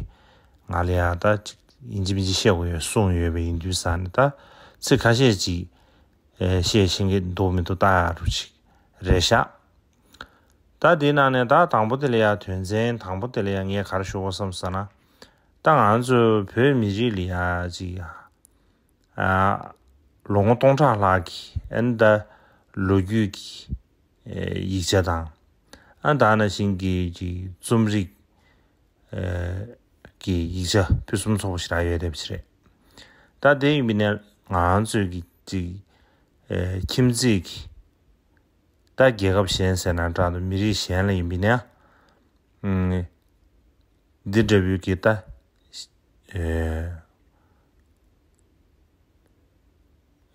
ང་ལ་ཡང་ད་ཅིག་ཡིན་གཅིག་མིན་གཅིག་བཤད་དགོས་ཡོད་གསུངས་ཡོད་པ་ཡིན་དུས་ཙང་ནས། ད་ཚིག་ཁ་ཤས་ཅིག་ཨ་བཤད་ཤེས་ཀྱི་འདུག་མི་འདུག་ལྟ་ཡག་འདྲ་པོ་ཅིག་རེད་ཤག་ད་དེའི་ནང་ནས་ད་དང་པོ་དེ་ལ་ཡང་དོན་ཚན་དང་པོ་དེ་ལ་ཡང་ངས་ག་རེ་ཞུ་དགོས་བསམ་ཟེར་ན། ད་ང་ཚོ་བོད་མི་རིགས་ལ་ཡང་ཅིག་ཨ་ལོ་ངོ་སྟོང་ཕྲག་ལྷག་གི་ཨ་ནི་ད་ལོ་རྒྱུས་ཀྱི་ཨེ་ཡིག་ཆ་དང་། ཨ་ད་ནང་བཞིན་གྱི་ཅིག་རྩོམ་རིག་ཨེ་གི་ཡིག་ཆ་ཕུན་སུམ་ཚོགས་པ་ཞིག་རག་ཡོད་བསྡད་པ་ཞིག་རེད། ད་དེ་ཡིན་པ་ནས་ང་ཚོས་ཀྱི་ཅིག་ཨེ་ཁྱིམ་མཚེས་ཀྱི་ད་རྒྱལ་ཁབ་གཞན་ཟེར་ན་འདྲ་འདུག་མི་རིགས་གཞན་ལ་ཡིན་པ་ནས་ཨ་འདི་འདྲ་བོའི་གི་ད་ཨེ་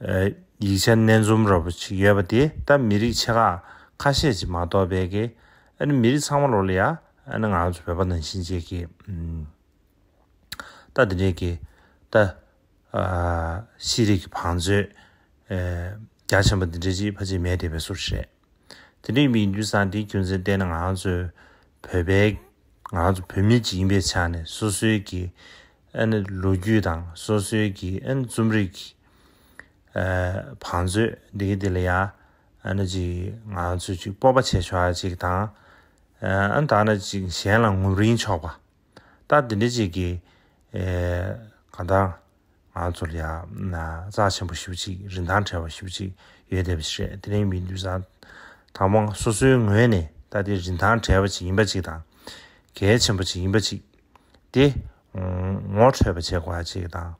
ཨེ་ཡིག་ཆ་སྣ་འཛོམས་འདྲ་པོ་ཅིག་ཡོད་པ་དེ་ད་མི་རིགས་ཆེ་ཁག་ཁ་ཤས་ཅིག་མ་གཏོགས་པའི་གི་ཨ་ནི་མི་རིགས་ཚང་མ་ལོགས་ལ་ཡ་ཨ་ནི་ང་ཚོ་བོད་པ་ནང་བཞིན་བྱས་ཀྱི་ཨམ་ད་འདི་འདྲའི་གི་ད་ཨ་ཤེས་རིག་གི་བང་མཛོད་ཨེ་རྒྱ་ཆེན་པོ་འདི་འདྲའི་ཅིག་ཕལ་ཆེར་མེད་བསྡད་པའི་བཟོ་འདྲ་རེད། དེ་འདྲ་ཡིན་པའི་དུས་ཙང་དེའི་རྒྱུ་མཚན་བལྟས་ན་ང་ཚོའི་བོད་པའི་ང་ཚོ་བོད་མི་ཅིག་ཡིན་པའི་ཆ་ནས་སོ་སོའི་གི་ཨ་ནི་ལོ་རྒྱུས་དང་སོ་སོའི་གི་ཨ་ནི་རྩོམ་རིག་གི་ཨ་བང་མཛོད་འདི་གི་འདི་ལ་ཡ་ཨ་ནི་ཅིག་ང་ཚོས་ཅིག་སྤོབས་པ་བྱས་ཆོག་ཡ་ཅིག་དང་ཨ་ནི་ད་ནི་ཅིག་གཞན་ལ་ངོམ་རིན་ཆོག་པ། ད་འདི་འདྲ་ཅིག་གི་ཨེ་གང་ལྟར་ང་ཚོ་ལ་ཡ་ན་རྩ་ཆེན་པོ་ཞེ་པོ་ཅིག་རིན་ཐང་བྲལ་བ་ཞེ་པོ་ཅིག་ཡོད་བསྡད་པ་ཞིག་རེད། དེ་རིང་མི་འདུས་ས་དང་པོ་སོ་སོའི་ངོས་ནས་ད་དེ་རིན་ཐང་བྲལ་བ་ཅིག་ཡིན་པ་ཅིག་དང་གལ་ཆེན་པོ་ཅིག་ཡིན་པ་ཅིག་དེ་ངོ་འཕྲོད་པ་བྱེད་དགོས་པ་ཅིག་དང་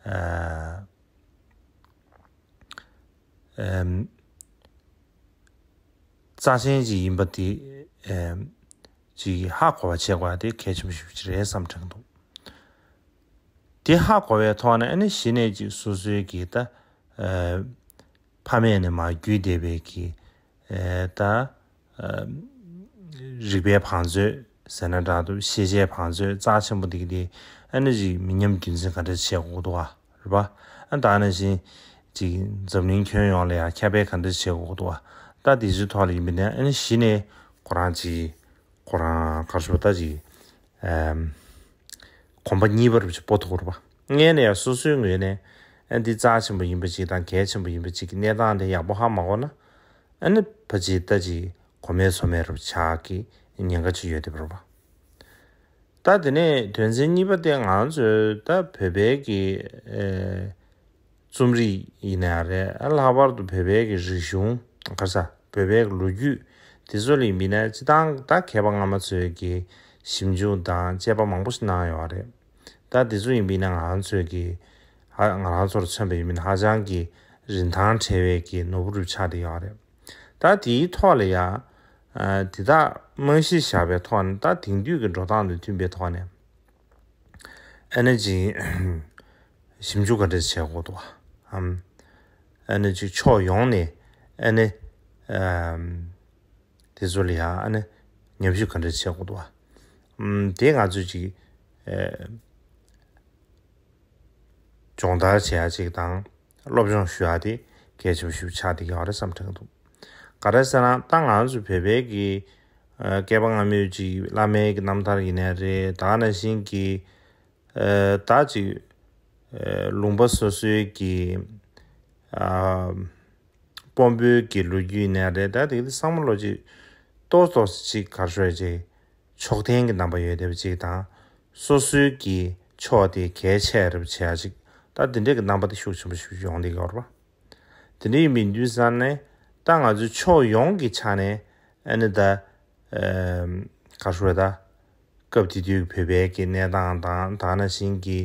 ཨ་ཨེམ། རྩ་ཆེན་ཅིག་ཡིན་པ་དེ་ཨེམ། ཅིག་ཧ་གོ་བ་བྱེད་དགོས་པ་དེ་གལ་ཆེན་པོ་ཞིག་རེད་བསམ་དྲན་འདུག་དེ་ཧ་གོ་བའི་ཐོག་ནས་ཨ་ནི་གཞི་ནས་ཅིག་སོ་སོའི་གི་ད་ཨེ་ཕ་མེས་ནས་མར་བརྒྱུད་བསྡད་པའི་གི་ཨེ་ད་ཨེ་རིག་པའི་བང་མཛོད་ཟེར་ན་འདྲ་འདུག་ཤེས་བྱའི་བང་མཛོད་རྩ་ཆེན་པོ་འདི་གི་དེ་ཨ་ནི་ཅིག་མི་ཉམས་རྒྱུན་འཛིན་ག་འདྲ་བྱེད་དགོས་འདུག་བ་རེད་པ། ཨ་ད་ནང་བཞིན་ཅིག་འཛམ་གླིང་ཁྱོན་ཡོངས་ལ་ཡང་ཁྱབ་སྤེལ་ག་འདྲ་བྱེད་དགོས་འདུག་བ། ད་དེ་ཚོའི་ཐོག་ལ་ཡིན་པ་ནས་ཨ་ནི་གཞི་ནས་ཁོ་རང་ཅིག་ཁོ་རང་ག་རེ་ཟེར་ད་ཅིག་ཨེམ། གོམ་པ་གཉིས་པ་རུ་ཅིག་སྤོ་ཐུབ་རེད་པ། སྔོན་ནས་ཡང་སོ་སོའི་ངོས་ནས་ཨ་འདི་རྩ་ཆེན་པོ་ཡིན་པ་ཅིག་དང་གལ་ཆེན་པོ་ཡིན་པ་ཅིག་གི་གནས་སྟངས་དེ་ཡག་པོ་ཧ་མ་གོ་ན་ཨ་ནི་ཕ་ཅིག་ད་ཅིག་གོ་མེད་སོ་མེད་རུ་ཆགས་ཀྱི་ཉེན་ཁ་ཅིག་ཡོད་དེ་རེད་པ། ད་དེ་ནས་དོན་ཚན་གཉིས་པ་དེ་ང་ཚོས་ད་བོད་པའི་གི་ཨེ་རྩོམ་རིག་ཡིན་ན་རེད། ཨ་ལྷག་པར་དུ་བོད་པའི་གི་རིག་གཞུང་ག་ས་བོད་པའི་གི་ལོ་རྒྱུས་དེ་ཚོ་ལ་ཡིན་པ་ན་སྤྱི་བཏང་ད་མཁས་པ་སྔ་མ་ཚོའི་གི་ཞིབ་འཇུག་དང་དཔྱད་པ་མང་པོ་ཞིག་གནང་ཡོད་རེད། ད་དེ་ཚོ་ཡིན་པ་ན་ང་ཚོའི་གི་ཧ་ང་རང་ཚོར་མཚོན་པ་ཡིན་པ་ན་ཧ་ཅང་གི་རིན་ཐང་བྲལ་བའི་གི་ནོར་བུ་རུ་ཆགས་བསྡད་ཡོད་རེད། ད་དེའི་ཐོག་ལ་ཡང་ཨ་དེ་དག་རྨང་གཞི་བཞག་པའི་ཐོག་ནས་ད་དེང་དུས་ཀྱི་འགྲོ་སྟངས་དང་མཐུན་པའི་ཐོག་ནས་ཨ་ནི་ཅིག་ཞིབ་འཇུག་ག་འདྲ་བྱེད་དགོས་འདུག་བ། ཨམ། ཨ་ནི་ཅིག་ཕྱོགས་ཡོངས་ནས་ཨ་ནི་ཨམ། དེ་ཚོ་ལ་ཡང་ཨ་ནི་ཉམས་ཞིབ་ག་འདྲ་བྱེད་དགོས་འདུག་བ། ཨམ། དེ་ང་ཚོས་ཅིག་ཨ། སྦྱོང་བརྡར་བྱེད་ཡ་ཅིག་དང་སློབ་སྦྱོང་ཞུ་ཡ་དེ་གལ་ཆེན་པོ་ཞིག་ཆགས་བསྡད་ཀྱི་ཡོད་རེད་བསམ་དྲན་གྱི་འདུག་ག་རེ་ཟེར་ན་ད་ང་ཚོ་བོད་པའི་གི་ཨ་བསྐལ་པ་སྔ་མོའི་ཅིག་བླ་མའི་གི་རྣམ་ཐར་ཡིན་ནའི་རེད། ད་ག་ནང་བཞིན་གྱི་ཨ་ད་ཅིག་ཨ་ལུང་པ་སོ་སོའི་གི་ཨ་དཔོན་པོའི་གི་ལོ་རྒྱུས་ཡིན་ནའི་རེད། ད་དེ་གི་བསམ་བློ་ཅིག་ཏོག་ཏོག་ཅིག་ག་རེ་ཞུ་ཡ་ཅིག་ཕྱོགས་འཐེན་གྱི་རྣམ་པ་ཡོད་བསྡད་པ་ཅིག་དང་། སོ་སོའི་གི་ཕྱོགས་དེ་གལ་ཆེ་རུ་བྱེད་ཡ་ཅིག་ད་དེ་འདྲའི་གི་རྣམ་པ་དེ་ཤུགས་ཆེན་པོ་ཞིག་ཡོང་བསྡད་ཀྱི་ཡོད་རེད་པ། དེ་འདྲ་ཡིན་པའི་དུས་ཙང་ནས་ད་ང་ཚོའི་ཕྱོགས་ཡོངས་ཀྱི་ཆ་ནས་ཨ་ནི་ད་ཨམ་ག་རེ་ཞུ་ད་སྐབས་དེ་དུས་བོད་པའི་གི་གནས་སྟངས་དང་ད་ག་ནང་བཞིན་གྱི་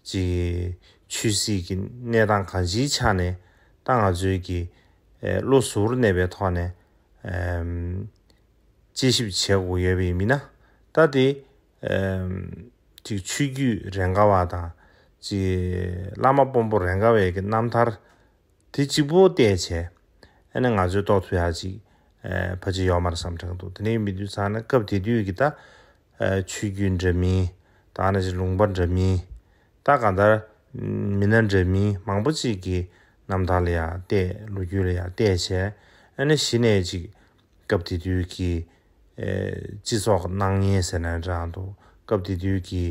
ཅིག་ཆོས་སྲིད་ཀྱི་གནས་སྟངས་གང་ཅིའི་ཆ་ནས་ད་ང་ཚོའི་གི་ཨེ་བློ་གཟུ་བོར་གནས་པའི་ཐོག་ནས་ཨམ། དཔྱད་ཞིབ་བྱེད་དགོས་ཡོད་པ་ཡིན་ན་ད་དེ་ཨམ་ཅིག་ཆོས་བརྒྱུད་རེ་འགའ་བ་དང་ཅིག་བླ་མ་དཔོན་པོ་རེ་འགའ་བའི་གི་རྣམ་ཐར་དེ་གཅིག་པོ་བལྟས་བྱས་ཨ་ནི་ང་ཚོས་རྟོགས་ཐུབ་ཡ་ཅིག་ཨ་ཕལ་ཆེར་ཡོད་མ་རེད་བསམ་དྲན་གྱི་འདུག་དེ་ནས་མི་དུས་ཚང་ན་སྐབས་དེ་དུས་ཀྱི་ད་ཨ་ཆོས་བརྒྱུད་འདྲ་མིན་ད་ནང་བཞིན་ལུང་པ་འདྲ་མིན་ད་གང་ལྟར་མི་སྣ་འདྲ་མིན་མང་པོ་ཅིག་གི་རྣམ་ཐར་ལ་ཡང་བལྟས་ལོ་རྒྱུས་ལ་ཡང་བལྟས་བྱས་ཨ་ནི་གཞི་ནས་ཅིག་སྐབས་དེ་དུས་ཀྱི་ཨེ་སྤྱི་ཚོགས་སྣང་བརྙན་ཟེར་ན་འདྲ་འདུག་སྐབས་དེ་དུས་ཀྱི་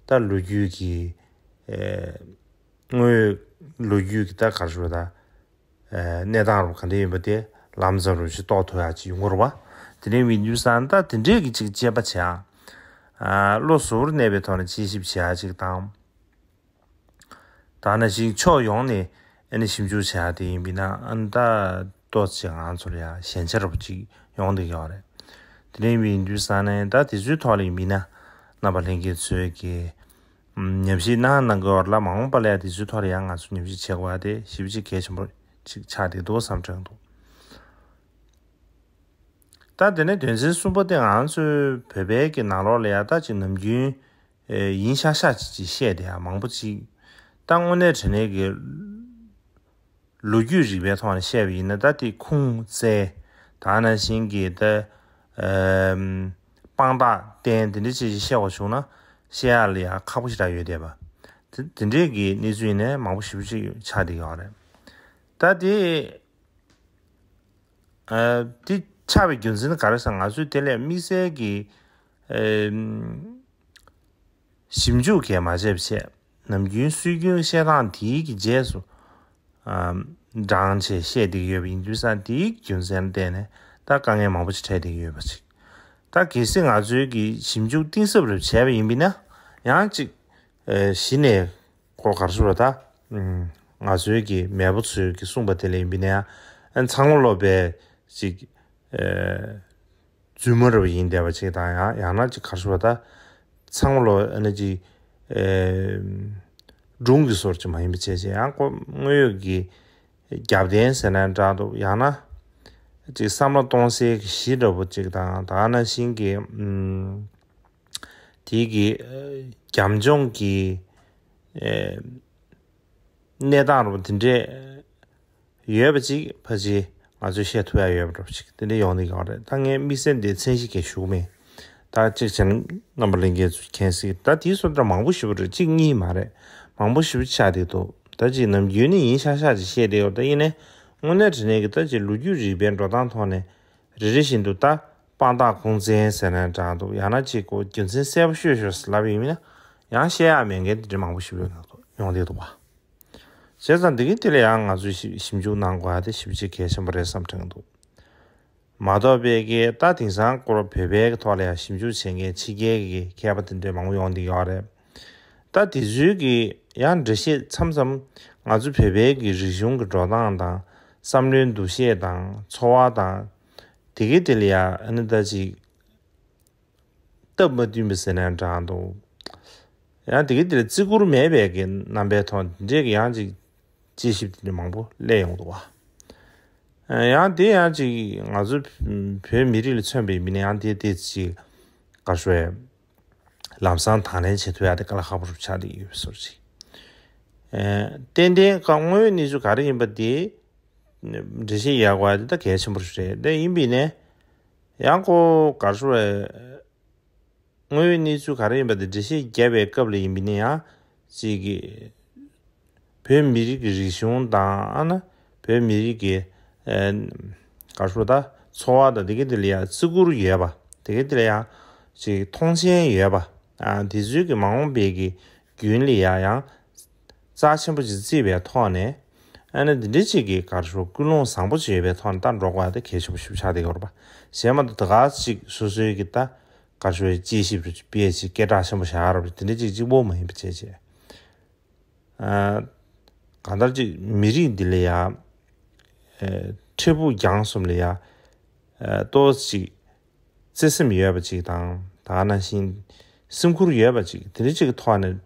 ད་ལོ་རྒྱུས་ཀྱི་ཨེ་དངོས་ཡོད་ལོ་རྒྱུས་ཀྱི་ད་ག་རེ་ཞུ་ད་ཨེ་གནས་སྟངས་རུ་ག་འདྲ་ཡིན་པ་དེ་ལམ་ཙམ་རུ་ཞིག་རྟོགས་ཐུབ་ཡ་ཅིག་ཡོང་གི་རེད་བ། དེ་འདྲའི་མི་འདུས་ས་ད་དེ་འདྲའི་གི་ཅིག་དཔྱད་པ་བྱེད་ཨ་བློ་གཟུ་བོར་གནས་པའི་ཐོག་ནས་དཔྱད་ཞིབ་བྱེད་ཡ་ཅིག་དང་། ད་ནང་བཞིན་ཕྱོགས་ཡོངས་ནས་ཨ་ནི་ཞིབ་འཇུག་བྱ་ཡ་དེ་ཡིན་པས་ན་ཨ་ནི་ད་ཏོག་ཙམ་ང་ཚོར་ཡང་ཞན་ཆ་རུ་ཅིག་ཡོང་བསྡད་ཡོད་རེད། དེ་འདྲ་ཡིན་པའི་དུས་ཙང་ནས་ད་དེ་ཚོའི་ཐོག་ལ་ཡིན་པས་ན་རྣམ་པ་ལྷན་རྒྱས་ཚོས་ཀྱི་ཉམས་ཞིབ་གནང་གནང་དགོས་པ་ལ་མ་འོངས་པ་ལ་ཡང་དེ་ཚོའི་ཐོག་ལ་ཡང་ང་ཚོ་ཉམས་ཞིབ་བྱེད་དགོས་པ་དེ་ཞེ་པོ་ཅིག་གལ་ཆེན་པོ་ཅིག་ཆགས་བསྡད་འདུག་བསམ་དྲན་འདུག་ད་དེ་ནས་དོན་ཚན་གསུམ་པ་དེ་ང་ཚོའི་བོད་པའི་གི་ནང་ལོགས་ལ་ཡང་ད་ཅིག་ནམ་རྒྱུན་ཨེ་ཡིན་ཤག་ཤག་ཅིག་ཅིག་བཤད་བསྡད་ཡ་མང་པོ་ཅིག་ད་དངོས་གནས་དྲང་གནས་ཀྱི་ལོ་རྒྱུས་རིག་པའི་ཐོག་ནས་བཤད་པ་ཡིན་ན་ད་དེ་ཁུངས་བཙན་ད་ནང་བཞིན་གྱི་ད་ཨམ་དཔང་རྟགས་བསྟན་དེ་འདྲ་ཅིག་ཅིག་བཤད་དགོས་བྱུང་ན་བཤད་ཡ་ལ་ཡ་ཁག་པོ་ཞེ་དྲག་ཡོད་བསྡད་པ། དེ་དེ་འདྲའི་གི་གནས་ཚུལ་ཡིན་ནའི་མང་པོ་ཞེ་པོ་ཅིག་ཆགས་བསྡད་ཡོད་རེད། ད་དེ་ཨ་དེ་ ཆགས་པའི་རྒྱུ་མཚན་ནི་ག་རེ་ཟེར་ན། ང་ཚོས་དེ་ལས་དམིགས་བསལ་གྱི་ཨེམ། ཞིབ་འཇུག་གས་མ་བྱས་པ་བྱས། ནམ་རྒྱུན་སྲོལ་རྒྱུན་བཤད་སྟངས་དེའི་གི་རྗེས་སུ་ཨམ། འབྲང་བྱས་བཤད་བསྡད་ཀྱི་ཡོད་པ་ཡིན་དུས་ཙང་། དེའི་རྒྱུ་མཚན་ལ་བརྟེན་ནས་ད་དཀའ་ངལ་མང་པོ་ཞིག་འཕྲད་བསྡད་ཀྱི་ཡོད་པ་ཅིག་ད་གལ་སྲིད་ང་ཚོའི་གི་ཞིབ་འཇུག་གཏིང་ཟབ་རུ་བྱས་པ་ཡིན་པ་ན། ཡང་ཅིག་ཨེ། གཞི་ནས་ཁོ་ག་རེ་ཟེར་བ་ད། ཨམ། ང་ཚོའི་གི་མེས་པོ་ཚོས་གི་གསུངས་པ་དེ་ལ་ཡིན་པ་ན་ཡང་། ཨ། ཚང་མ་ལོ་པའི་ཅིག་ཨེ། རྫུན་མ་རུ་ཡིན་བསྡད་པ་ཅིག་དང་། ཡང་ཡང་ན་ཅིག་ག་རེ་ཟེར་བ་ད། ཚང་མ་ལོ་ཨ་ནི་ཅིག་ཨེ། སྒྲུང་གི་བཟོ་འདྲ་ཅིག་མ་ཡིན་པ་བྱས་བྱས། ཡང་ཁོ་དངོས་ཡོད་ཀྱི་རྒྱབ་རྟེན་ཟེར་ན་འདྲ་འདུག་ཡང་ན་ཅིག་བསམ་བློ་གཏོང་སའི་གི་གཞི་འདྲ་པོ་ཅིག་དང་། ད་ག་ནང་བཞིན་གྱི་ཨམ། དེའི་གི་ཨེ། རྒྱབ་ལྗོངས་ཀྱི་ཨེ། གནས་སྟངས་འདྲ་པོ་དེ་འདྲས་ཡོད་པ་ཅིག་ཕལ་ཆེར་ང་ཚོས་བཤད་ཐུབ་ཡ་ཡོད་པ་འདྲ་པོ་ཅིག་དེ་འདྲས་ཡོང་གི་ཡོད་རེད། ད་ངས་དམིགས་བསལ་འདི་མཚན་གཞི་གས་ཞུ་གི་མེད། ད་གཅིག་བྱས་ན་རྣམ་པ་ལྷན་རྒྱས་ཚོས་མཁྱེན་གསལ། ད་དེའི་སོ་འདྲ་མང་པོ་ཞེ་པོ་རེད། གཅིག་གཉིས་མ་རེད། མང་པོ་ཞེ་པོ་ཆགས་བསྡད་འདུག་ད་ཅིག་ནམ་རྒྱུན་ནས་ཡིན་ཤག་ཤག་ཅིག་བཤད་བསྡད་ཡོད། ད་ཡིན་ནའི་དངོས་གནས་དྲང་གནས་ཀྱི་ད་ཅིག་ལོ་རྒྱུས་རིག་པའི་འགྲོ་སྟངས་ཐོག་ནས་རེ་རེ་བཞིན་དུ་ད་དཔང་རྟགས་ཁུངས་བཙན་ཟེར་ན་འདྲ་འདུག་ཡང་ན་ཅིག་གོ་རྒྱུ་མཚན་གསལ་པོ་ཤོད་ཤོད་ཟེར་ལབ་པ་ཡིན་ན། ཡང་བཤད་ཡག་མེད་མཁན་དེ་འདྲ་མང་པོ་ཞིག་ཡོང་བསྡད་འདུག་བ། བྱས་ཙང་འདི་གི་དེ་ལ་ཡང་ང་ཚོས་ཞིབ་ཞིབ་འཇུག་གནང་དགོས་ཡ་དེ་ཞེ་པོ་ཅིག་གལ་ཆེན་པོ་རེད་བསམ་དྲན་གྱི་འདུག་མ་གཏོགས་པའི་གི་ད་དེང་སང་སྐོར་བོད་པའི་གི་ཐོག་ལ་ཡང་ཞིབ་འཇུག་བྱེད་མཁན་ཕྱི་རྒྱལ་གི་མཁས་པ་དེ་འདྲས་མང་པོ་ཡོང་བསྡད་ཡོད་རེད། ད་དེ་ཚོའི་གི་ཡང་འགྲེལ་བཤད་མཚམས་མཚམས་ང་ཚོ་བོད་པའི་གི་རིག་གཞུང་གི་འགྲོ་སྟངས་དང་། བསམ་བློའི་འདུ་ཤེས་དང་། འཚོ་བ་དང་། དེ་གི་དེ་ལ་ཡང་ཨ་ནི་ད་ཅིག་སྟབས་མ་བསྟུན་པ་ཟེར་ན་འདྲ་འདུག་ཡང་དེ་གི་དེ་ལ་བརྩི་བཀུར་མེད་པའི་གི་རྣམ་པའི་ཐོག་འདི་འདྲའི་གི་ཡང་ཅིག་དཔྱད་ཞིབ་དེ་འདྲ་མང་པོ་སླེབས་ཡོང་འདུག་བ། ཡང་དེ་ཡང་ཅིག་ང་ཚོ་བོད་མི་རིགས་ལ་མཚོན་པའི་མི་ནི་ཡང་དེ་དེ་ཅིག་ག་རེ་ཞུ་དགོས། ལམ་སང་དང་ལེན་བྱེད་ཐུབ་ཡ་དེ་དཀའ་ལས་ཁག་པོ་རུ་ཆགས་བསྡད་ཡོད་པའི་བཟོ་འདྲ་ཅིག་ཨེ། ཏན་ཏན་ཀ་དངོས་ཡོད་གནས་ཚུལ་ག་རེ་ཡིན་པ་དེ་འགྲེལ་བཤད་ཡག་པ་དེ་ད་གལ་ཆེན་པོ་རེད། དེ་ཡིན་པ་ཡིན་ནའི་ཡང་ཁོ་ག་རེ་ཞུ་དགོས། དངོས་ཡོད་གནས་ཚུལ་ག་རེ་ཡིན་པ་དེ་འགྲེལ་བཤད་བརྒྱབ་པའི་སྐབས་ལ་ཡིན་པ་ཡིན་ན་ཡང་ཅིག་གི་བོད་མི་རིགས་ཀྱི་རིག་གཞུང་དང་། ཨ་ནི་བོད་མི་རིགས་ཀྱི་ཨེ། ག་རེ་ཞུ་དགོས། ད་འཚོ་བ་དང་དེ་ག་དེ་ལ་ཡང་བརྩི་བཀུར་ཡོད་པ། དེ་ག་དེ་ལ་ཡང་ཅིག་མཐོང་ཆེན་ཡོད་པ། ཨ། དེ་ཚོའི་གི་མ་འོངས་པའི་གི་རྒྱུན་ལ་ཡང་ཡང་རྩ་ཆེན་པོ་ཅིག་བརྩིས་པའི་ཐོག་ནས། ཨ་ནི་འདི་འདྲ་ཅིག་གི་ག་རེ་ཞུ་དགོས། ཀུན་སློང་བཟང་པོ་ཅིག་ཡོད་པའི་ཐོག་ནས་ད་འགྲོ་དགོས་ཡ་དེ་གལ་ཆེན་པོ་ཞིག་ཆགས་བསྡད་ཡོད་རེད་པ། གཞན་མ་གཏོགས་ད་ག་ཅིག་སོ་སོའི་གི་ད་ག་རེ་ཞུ་དགོས། དཔྱད་ཞིབ་རུ་དཔེ་ཅིག་སྐད་གྲགས་ཆེན་པོ་བཞག་རབས་དེ་འདྲ་ཅིག་གཅིག་པོ་མ་ཡིན་པ་བྱས་བྱས། ཨ། གང་ལྟར་ཅིག་མི་རིགས་འདི་ལ་ཡ། ཨེ། འཕྲལ་ཕུགས་རྒྱང་གསུམ་ལ་ཡ། ཨ། ཏོག་ཙམ་ཅིག་བརྩེ་སེམས་ཡོད་པ་ཅིག་དང་། ད་ག་ནང་བཞིན་སེམས་ཁུར་ཡོད་པ་ཅིག་དེ་འདྲ་ཅིག་གི་ཐོག་ནས།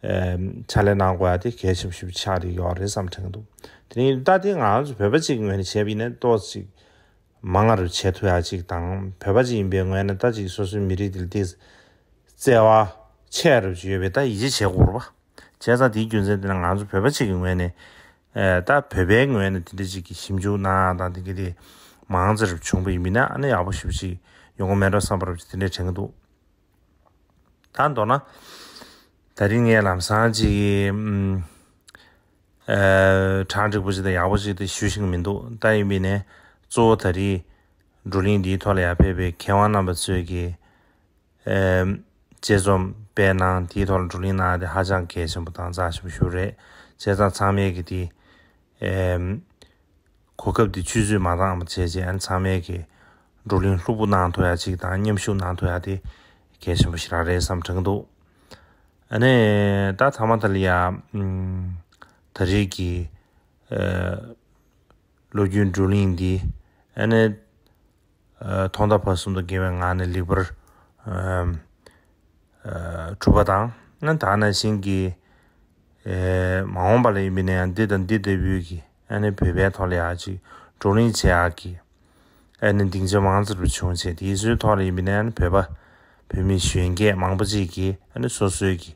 ཨེ། ཕྱག་ལས་གནང་དགོས་ཡ་དེ་གལ་ཆེན་པོ་ཞིག་ཆགས་བསྡད་ཡོད་རེད་བསམ་དྲན་གྱི་འདུག་དེ་ནི་ད་དེ་ང་ཚོ་བོད་པ་ཅིག་གི་ངོས་ནས་བྱས་པ་ཡིན་ན་ཏོག་ཙམ་ཅིག་མང་བ་རུ་བྱེད་ཐུབ་ཡ་ཅིག་དང་། བོད་པ་ཅིག་ཡིན་པའི་ངོས་ནས་ད་ཅིག་སོ་སོའི་མི་རིགས་དེ་ལ་དེ་བརྩེ་བ་ཆེ་རུ་ཡོད་པའི་ད་ཡིད་ཆེས་བྱེད་དགོས་རེད་པ། བྱས་ཙང་དེའི་རྒྱུ་མཚན་དེ་ནི་ང་ཚོ་བོད་པ་ཅིག་གི་ངོས་ནས། ཨེ། ད་བོད་པའི་ངོས་ནས་དེ་འདྲ་ཅིག་གི་ཞིབ་འཇུག་གནང་ཡ་དང་དེ་ག་དེ་མང་ཙམ་རུ་བྱུང་བ་ཡིན་པ་ཡིན་ན། ཨ་ནི་ཡག་པོ་ཞེ་པོ་ཅིག་ཡོང་གི་མེད་འགྲོ་བསམ་པ་རུ་དེ་འདྲ་དྲན་གྱི་འདུག་ད་མདོར་ན། ད་རིང་ངས་ལམ་སང་ཅིག་གི་ཨམ། ཨེ། གྲ་འགྲིག་པོ་ཅིག་དང་ཡག་པོ་ཅིག་དེ་ཞུ་ཤེས་ཀྱི་མི་འདུག་ད་ཡིན་པ་ཡིན་ནའི་གཙོ་བོ་ད་རེས་བགྲོ་གླེང་འདིའི་ཐོག་ལ་ཡར་ཕེབས་པའི་མཁས་དབང་རྣམ་པ་ཚོས་ཀྱི། ཨེ། དཔྱད་རྩོམ་སྤེལ་གནང་། དེའི་ཐོག་ལ་བགྲོ་གླེང་གནང་ཡ་དེ་ཧ་ཅང་གལ་ཆེན་པོ་དང་རྩ་ཆེན་པོ་ཞིག་རེད། བྱས་ཙང་ཚང་མས་ཀྱི་དེ། ཨེ། གོ་སྐབས་དེ་ཆུད་ཟོས་མ་བཏང་བ་བྱས་བྱས། ཨ་ནི་ཚང་མས་ཀྱི་བགྲོ་གླེང་ལྷུག་པོ་གནང་ཐུབ་ཡ་ཅིག་དང་། མཉམ་ཞུགས་གནང་ཐུབ་ཡ་དེ་གལ་ཆེན་པོ་ཞིག་རང་རེད་བསམ་དྲན་གྱི་འདུག་ཨ་ནི་ད་ཐ་མ་ད་ལ་ཡ། ཨམ། ད་རེས་ཀྱི། ཨེ། ལོ་རྒྱུས་བགྲོ་གླེང་འདི། ཨ་ནི། ཨ། ཐོག་མཐའ་བར་གསུམ་དུ་དགེ་བའི་ངང་ནས་ལེགས་པར། ཨ། ཨ། གྲུབ་པ་དང་། ཨ། ད་ག་ནང་བཞིན་གྱི། ཨེ། མ་འོངས་པ་ལ་ཡིན་པ་ཡིན་ན་ཡང་འདི་དང་འདི་ལྟ་བུའི་གི། ཨ་ནི་བོད་པའི་ཐོག་ལ་ཡ་ཅིག་བགྲོ་གླེང་བྱེད་ཡག་གི། ཨ་ནི་སྡིངས་ཆ་མང་ཙམ་བྱུང་བྱས། དེ་ཚོའི་ཐོག་ལ་ཡིན་པ་ཡིན་ན་ཡང་བོད་པ་བོད་མི་གཞོན་སྐྱེས་མང་པོ་ཅིག་གིས། ཨ་ནི་སོ་སོའི་གི་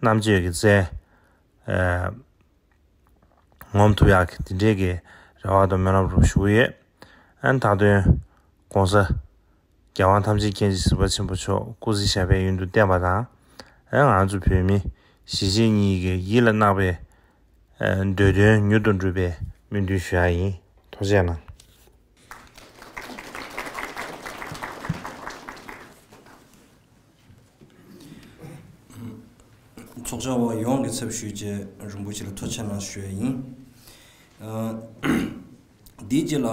རྣམ་དཔྱོད་ཀྱི་རྩལ། ཨ། ངོམ་ཐུབ་ཡག་གི་དེ་འདྲའི་གི་རེ་བ་དང་སྨོན་ལམ་རུ་ཞུ་གི་ཡོད། ཨ་ནི་མདང་དོན་༸གོང་ས་༸རྒྱལ་དབང་ཐམས་ཅད་མཁྱེན་ཅིང་གཟིགས་པ་ཆེན་པོ་མཆོག་སྐུ་ཚེ་ཞབས་པད་ཡུན་དུ་བརྟན་པ་དང་། ཨ་ནི་ང་ཚོ་བོད་མི་གཞིས་བྱེས་གཉིས་ཀྱི་ཡིད་ལ་བརྣག་པའི། ཨ། འདོད་དོན་མྱུར་དུ་འགྲུབ་པའི་སྨོན་འདུན་ཞུ་ཡག་ཡིན། ཐུགས་རྗེ་གནང་། ཚོགས་བཅར་བ་ཡོངས་ཀྱི་ཚབ་ཞུས་བྱས་རིན་པོ་ཆེ་ལ་ཐུགས་རྗེ་གནང་ཞུ་ཡ་ཡིན། ཨ། འདིའི་རྗེས་ལ་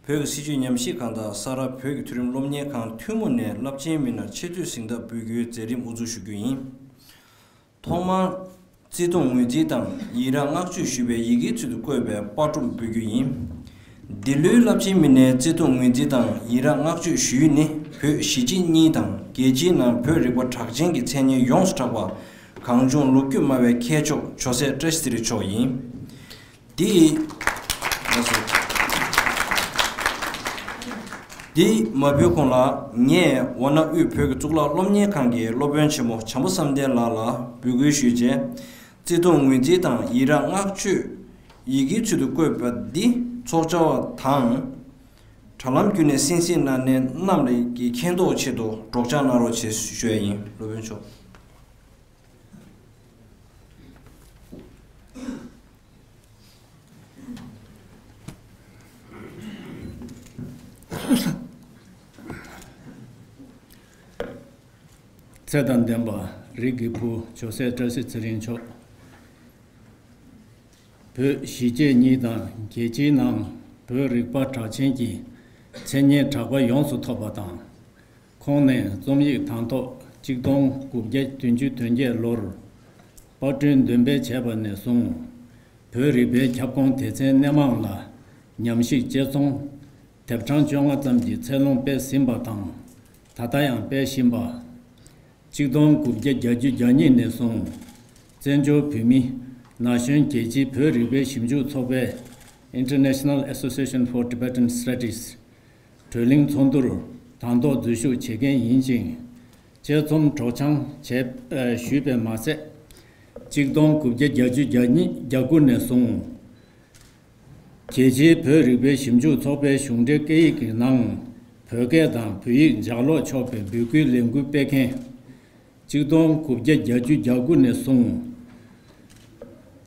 བོད་ཀྱི་སྲིད་བྱུས་ཉམས་ཞིབ་ཁང་དང་ས་རཱ་བོད་ཀྱི་མཐོ་རིམ་སློབ་གཉེར་ཁང་ཐུན་མོང་ནས་རླབས་ཆེན་མི་སྣར་ཆེ་བསྟོད་གཟེངས་རྟགས་འབུལ་རྒྱུའི་མཛད་རིམ་དབུ་འཛུགས་ཞུ་རྒྱུ་ཡིན། ཐོག་མར་བརྩི་མཐོང་ངོས་འཛིན་དང་ཡི་རང་བསྔགས་བརྗོད་ཞུས་པའི་ཡི་གེའི་ཚུལ་དུ་བཀོད་པའི་པར་སྒྲོམ་འབུལ་རྒྱུ་ཡིན། འདི་ལོའི་རླབས་ཆེན་མི་སྣའི་བརྩི་མཐོང་ངོས་འཛིན་དང་ཡི་རང་བསྔགས་བརྗོད་ཞུ་ཡུལ་ནི་བོད་གཞིས་བྱེས་གཉིས་དང་རྒྱལ་སྤྱིའི་ནང་བོད་རིག་པ་གྲགས་ཅན་གྱི་མཚན་སྙན་ཡོངས་སུ་གྲགས་པ་གངས་ལྗོངས་ལོ་རྒྱུས་སྨྲ་བའི་མཁས་མཆོག་ཇོ་སྲས་བཀྲ་ཤིས་ཚེ་རིང་མཆོག་ཡིན། དེ་དེ་མ་འབུལ་གོང་ལ་ངས་ཝཱ་ཎ་དབུས་བོད་ཀྱི་གཙུག་ལག་སློབ་གཉེར་ཁང་གི་སློབ་དཔོན་ཆེན་མོ་བྱམས་པ་བསམ་གཏན་ལགས་ལ་འབོད་སྐུལ་ཞུས་རྗེས། བརྩི་མཐོང་ངོས་འཛིན་དང་ཡི་རང་བསྔགས་བརྗོད་ཡི་གེའི་ཚུལ་དུ་བཀོད་པ་འདི་ཚོགས་བཅར་བ་དང་། དྲ་ལམ་བརྒྱུད་ནས་གསན་གཟིགས་གནང་མཁན་རྣམས་ཀྱིས་མཁྱེན་རྟོགས་ཆེད་དུ་སྒྲོག་སྦྱང་གནང་རོགས་ཞེས་ཞུ་ཡ་ཡིན། སློབ་དཔོན་མཆོག་ཚེ་དང་ལྡན་པ་རིགས་ཀྱི་བུ་ཇོ་སྲས་བཀྲ་ཤིས་ཚེ་རིང་མཆོག་བོད་གཞིས་བྱེས་གཉིས་དང་རྒྱལ་སྤྱིའི་ནང་བོད་རིག་པ་གྲགས་ཅན་གྱི་མཚན་སྙན་གྲགས་པ་ཡོངས་སུ་ཐོབ་པ་དང་། ཁོང་ནས་རྩོམ་ཡིག་དང་ཐོག་གཅིག་སྟོང་དགུ་བརྒྱ་བདུན་ཅུ་དོན་བརྒྱད་ལོར་པར་སྐྲུན་འདོན་སྤེལ་བྱས་པ་ནས་བཟུང་། བོད་རིག་པའི་ཁྱབ་ཁོངས་སྡེ་ཚན་སྣེ་མང་ལ་ཉམས་ཞིབ་དཔྱད་རྩོམ་དེབ་གྲངས་བཅོ་ལྔ་ཙམ་གྱི་ཚད་ལོངས་སྤེལ་ཟིན་པ་དང་། ད་ལྟ་ཡང་སྤེལ་བཞིན་པ། གཅིག་སྟོང་དགུ་བརྒྱ་བརྒྱད་ཅུ་གྱ་གཉིས་ནས་བཟུང་། བཙན་བྱོལ་བོད་མི་ན་གཞོན་རྒྱལ་སྤྱིའི་བོད་རིག་པའི་ཞིབ་འཇུག་ཚོགས་པའི་International Association for Tibetan Studies གྲོས་གླེང་ཚོགས་འདུར་དང་ཐོག་འཛུལ་ཞུགས་བྱེད་མཁན་ཡིན་ཅིང་། དཔྱད་རྩོམ་སྒྲོག་སྦྱང་བྱས་ཞུས་པས་མ་ཟད། གཅིག་སྟོང་དགུ་བརྒྱ་བརྒྱད་ཅུ་གྱ་གཉིས་གྱ་དགུ་ནས་བཟུང་། རྒྱལ་སྤྱིའི་བོད་རིག་པའི་ཞིབ་འཇུག་ཚོགས་པའི་གཞུང་འབྲེལ་སྐད་ཡིག་གི་ནང་བོད་སྐད་དང་བོད་ཡིག་ལྗགས་ཀློག་ཆོག་པའི་འབོད་སྐུལ་ལས་འགུལ་སྤེལ་མཁན། གཅིག་སྟོང་དགུ་བརྒྱ་བརྒྱད་ཅུ་གྱ་དགུ་ནས་བཟུང་།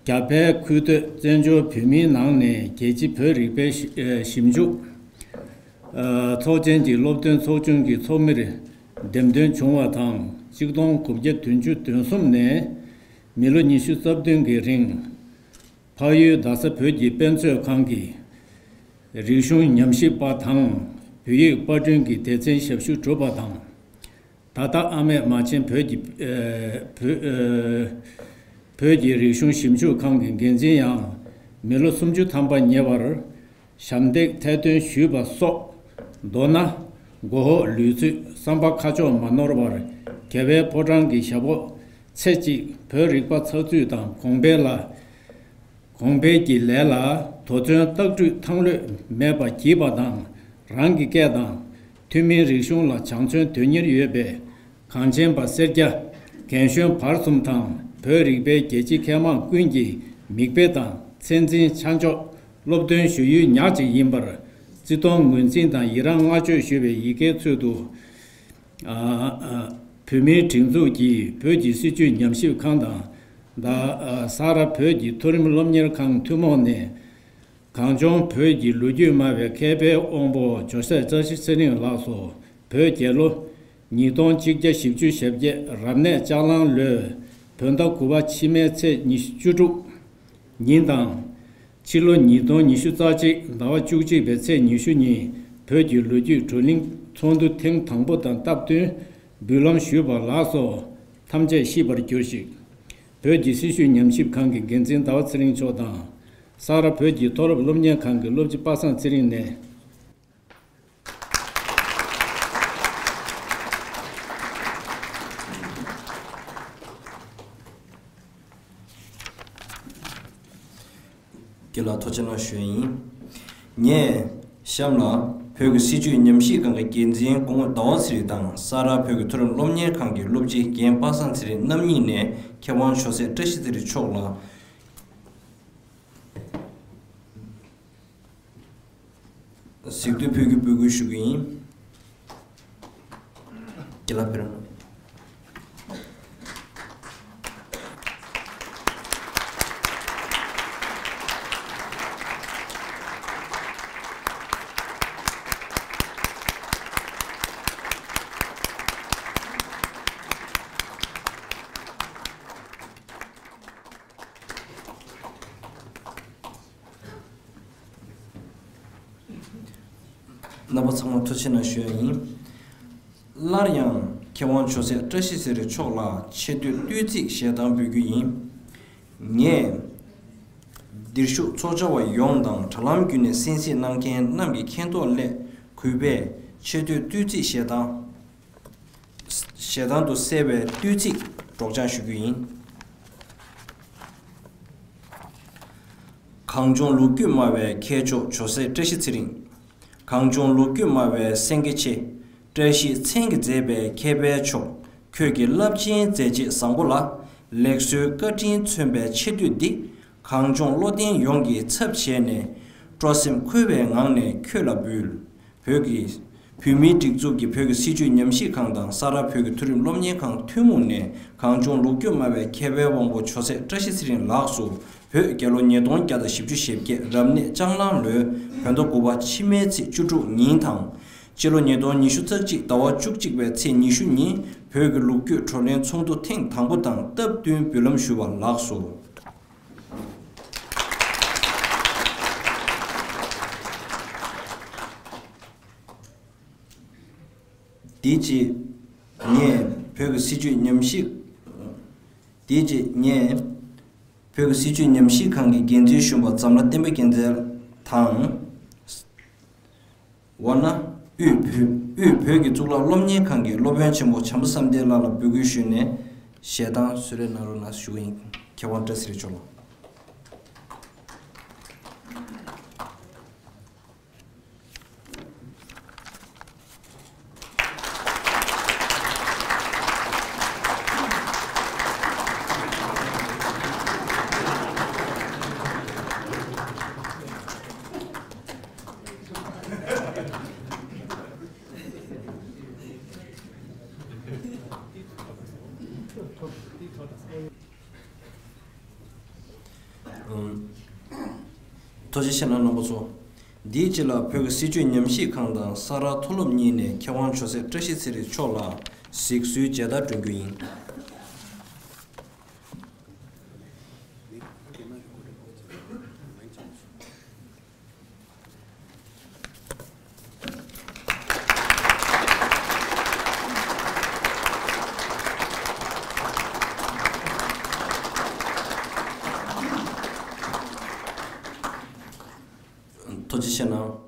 རྒྱ་བལ་ཁུལ་སྟོད་བཙན་བྱོལ་བོད་མིའི་ནང་ནས་རྒྱལ་སྤྱིའི་བོད་རིག་པའི་ཞིབ་འཇུག་ཚོགས་ཆེན་གྱི་སློབ་སྟོན་ཚོགས་ཆུང་གི་ཚོགས་མིར་འདེམས་ཐོན་བྱུང་བ་དང་། གཅིག་སྟོང་དགུ་བརྒྱ་བདུན་ཅུ་དོན་གསུམ་ནས་མི་ལོ་ཉི་ཤུ་རྩ་བདུན་གྱི་རིང་། འཕགས་ཡུལ་རྡ་ས་བོད་ཀྱི་དཔེ་མཛོད་ཁང་གི་རིག་གཞུང་ཉམས་ཞིབ་པ་དང་། བོད་ཡིག་པར་སྐྲུན་གྱི་སྡེ་ཚན་ཞབས་ཞུ་གྲུབ་པ་དང་། ད་ལྟ་ཨ་མེས་རྨ་ཆེན་བོད་ཀྱི་ཨེ་བོད་ཨེ་བོད་ཀྱི་རིག་གཞུང་ཞིབ་འཇུག་ཁང་གི་འགན་འཛིན་ཡང་མི་ལོ་སུམ་ཅུ་ཐམ་པ་ཉེ་བར་ཞབས་འདེགས་ཐད་འདོན་ཞུས་པ་སོགས། མདོར་ན། མགོ་འོག་ལུས་ཚུད་བསམ་པ་ཁ་ཕྱོགས་མ་ནོར་བར་དགེ་བའི་ཕོ་བྲང་གི་ཞབས་འོག་ཚེ་གཅིག་བོད་རིག་པ་ཚགས་ཚུད་དང་གོང་འཕེལ་ལ། གོང་འཕེལ་གྱི་ལས་ལ་དོ་ཚོན་རྟག་བཀྲུས་ཐང་ལྷོད་མེད་པ་བགྱིས་པ་དང་། རང་གི་སྐད་དང་ཐུན་མིན་རིག་གཞུང་ལ་སྦྱང་བརྩོན་དོན་གཉེར་ཡོད་པའི་གངས་ཅན་པ་སེར་སྐྱ་རྒན་གཞོན་བར་གསུམ་དང་། བོད་རིག་པའི་རྒྱལ་གཅེས་མཁས་མང་ཀུན་གྱི་མིག་དཔེ་དང་མཚན་འཛིན་ཆ་འཇོག་སློབ་སྟོན་ཞུ་ཡུལ་ཉག་གཅིག་ཡིན་པར། བརྩི་མཐོང་ངོས་འཛིན་དང་ཡི་རང་བསྔགས་བརྗོད་ཞུ་བའི་ཡི་གེའི་ཚུལ་དུ། ཨ་ཨ་བོད་མིའི་སྒྲིག་འཛུགས་ཀྱིས་བོད་ཀྱི་སྲིད་བྱུས་ཉམས་ཞིབ་ཁང་དང་། ད་ཨ་ས་རཱ་བོད་ཀྱི་མཐོ་རིམ་སློབ་གཉེར་ཁང་ཐུན་མོང་ནས། གངས་ལྗོངས་བོད་ཀྱི་ལོ་རྒྱུས་སྨྲ་བའི་མཁས་པའི་དབང་པོ་ཇོ་སྲས་བཀྲ་ཤིས་ཚེ་རིང་ལགས་སུ་བོད་རྒྱལ་ལོ་ཉིས་སྟོང་གཅིག་བརྒྱ་བཞི་བཅུ་ཞེ་བརྒྱད་རབ་གནས་ལྕགས་གླང་ལོའི་བོད་ཟླ་དགུ་པ་ཕྱི་མའི་ཚེས་ཉི་ཤུ་བཅུ་དྲུག་ཉིན་དང་། ཕྱི་ལོ་ཉིས་སྟོང་ཉི་ཤུ་རྩ་གཅིག་ཟླ་བ་བཅུ་གཅིག་པའི་ཚེས་ཉི་ཤུ་ཉིན་བོད་ཀྱི་ལོ་རྒྱུས་བགྲོ་གླེང་ཚོགས་འདུ་ཐེངས་དང་པོ་དང་སྟབས་བསྟུན་འབུལ་ལམ་ཞུས་པ་ལགས་སོ། ཐམས་ཅད་ཤེས་པར་གྱུར་ཅིག་བོད་ཀྱི་སྲིད་བྱུས་ཉམས་ཞིབ་ཁང་གི་འགན་འཛིན་ཟླ་བ་ཚེ་རིང་མཆོག་དང་། ས་རཱ་བོད་ཀྱི་མཐོ་རིམ་སློབ་གཉེར་ཁང་གི་སློབ་སྤྱི་པ་སངས་ཚེ་རིང་ནས། ཁྱེད་ལ་ཐུགས་རྗེ་གནང་ཞུ་ཡིན། ངས་གཤམ་ལ་བོད་ཀྱི་སྲིད་བྱུས་ཉམས་ཞིབ་ཁང་གི་འགན་འཛིན་སྐུ་ངོ་ཟླ་བ་ཚེ་རིང་དང་ས་རཱ་བོད་ཀྱི་མཐོ་རིམ་སློབ་གཉེར་ཁང་གི་སློབ་སྤྱི་རྒན་པ་སངས་ཚེ་རིང་རྣམ་གཉིས་ནས་མཁས་དབང་ཇོ་སྲས་བཀྲ་ཤིས་ཚེ་རིང་མཆོག་ལ། གཟིགས་འདུད་ཕུལ་རྒྱུའི་འབོད་སྐུལ་ཞུ་གི་ཡིན། ཁྱེད་ལ་ཕེབས་རོགས། རྣམ་པ་ཚང་མ་ཐུགས་རྗེ་ཆེ་གནང་ཞུ་ཡ་ཡིན། སླར་ཡང་མཁས་དབང་ཇོ་སྲས་བཀྲ་ཤིས་ཚེ་རིང་མཆོག་ལ་ཆེ་བསྟོད་བསྟོད་ཚིག་ཞལ་ཐང་འབུལ་རྒྱུ་ཡིན། ངས་འདིར་བཞུགས་ཚོགས་བཅར་བ་ཡོངས་དང་དྲ་ལམ་བརྒྱུད་ནས་གསན་གཟིགས་གནང་མཁན་རྣམས་ཀྱི་མཁྱེན་རྟོགས་སླད་གུས་པས་ཆེ་བསྟོད་བསྟོད་ཚིག་ཞལ་ཐང་། ཞལ་ཐང་དུ་གསལ་བའི་བསྟོད་ཚིག་སྒྲོག་སྦྱང་ཞུ་རྒྱུ་ཡིན། གངས་ལྗོངས་ལོ་རྒྱུས་སྨྲ་བའི་མཁས་མཆོག་ཇོ་སྲས་བཀྲ་ཤིས་ཚེ་རིང་། གངས་ལྗོངས་ལོ་རྒྱུས་སྨྲ་བའི་སེང་གེ་ཆེ། བཀྲ་ཤིས་མཚན་གྱིས་མཛེས་པའི་མཁས་པའི་མཆོག་ཁྱོད་ཀྱི་རླབས་ཆེན་མཛད་རྗེས་བཟང་པོ་ལ། ལེགས་གསོའི་བཀའ་དྲིན་མཚོན་པའི་ཆེ་བསྟོད་འདི། གངས་ལྗོངས་བློ་ལྡན་ཡོངས་ཀྱི་ཚབ་བྱས་ནས། སྤྲོ་སེམས་འཁོལ་བའི་ངང་ནས་ཁྱོད་ལ་འབུལ། བོད་ཀྱི་བོད་མིའི་སྒྲིག་འཛུགས་ཀྱི་བོད་ཀྱི་སྲིད་བྱུས་ཉམས་ཞིབ་ཁང་དང་ས་རཱ་བོད་ཀྱི་མཐོ་རིམ་སློབ་གཉེར་ཁང་ཐུན་མོང་ནས་གངས་ལྗོངས་ལོ་རྒྱུས་སྨྲ་བའི་མཁས་པའི་དབང་པོ་ཇོ་སྲས་བཀྲ་ཤིས་ཚེ་རིང་ལགས་སུ། བོད་རྒྱལ་ལོ་ཉིས་སྟོང་བརྒྱ་དང་བཞི་བཅུ་ཞེ་བརྒྱད་རབ་གནས་ལྕང་གླང་ལོའི་བོད་ཟླ་དགུ་པ་ཕྱི་མའི་ཚེས་བཅུ་དྲུག་ཉིན་དང་། སྤྱི་ལོ་ཉིས་སྟོང་ཉི་ཤུ་རྩ་གཅིག་ཟླ་བ་བཅུ་གཅིག་པའི་ཚེས་ཉི་ཤུ་ཉིན་བོད་ཀྱི་ལོ་རྒྱུས་བགྲོ་གླེང་ཚོགས་འདུ་ཐེངས་དང་པོ་དང་སྟབས་བསྟུན་འབུལ་ལམ་ཞུ་བ་ལགས་སོ། དེ་རྗེས་ངས་བོད་ཀྱི་སྲིད་བྱུས་ཉམས་ཞིབ། དེ་རྗེས་ངས་བོད་ཀྱི་སྲིད་བྱུས་ཉམས་ཞིབ་ཁང་གི་འགན་འཛིན་གཞོན་པ་འཛམ་ལྷ་བསྟན་པ་རྒྱལ་མཚན་དང་། འོ་ན། དབུས་བོད་དབུས་བོད་ཀྱི་གཙུག་ལག་སློབ་གཉེར་ཁང་གི་སློབ་དཔོན་ཆེན་པོ་བྱམས་པ་བསམ་གཏན་ལགས་ལ་འབོད་སྐུལ་ཞུས་ནས་ཞལ་ཐང་གསོལ་རས་གནང་རོགས་གནང་ཞུ་གི་ཡིན། མཁས་དབང་བཀྲ་ཤིས་ཚེ་རིང་མཆོག་ལ། ཐུགས་རྗེ་ཆེ་གནང་རྣམ་པ་ཚོ། འདིའི་རྗེས་ལ་བོད་ཀྱི་སྲིད་བྱུས་ཉམས་ཞིབ་ཁང་དང་ས་རཱ་མཐོ་སློབ་གཉིས་ནས་མཁས་དབང་ཇོ་སྲས་བཀྲ་ཤིས་ཚེ་རིང་མཆོག་ལ་གཟིགས་གསོལ་མཇལ་དར་སྒྲོན་རྒྱུ་ཡིན། ཐུགས་རྗེ་ཆེ་གནང་།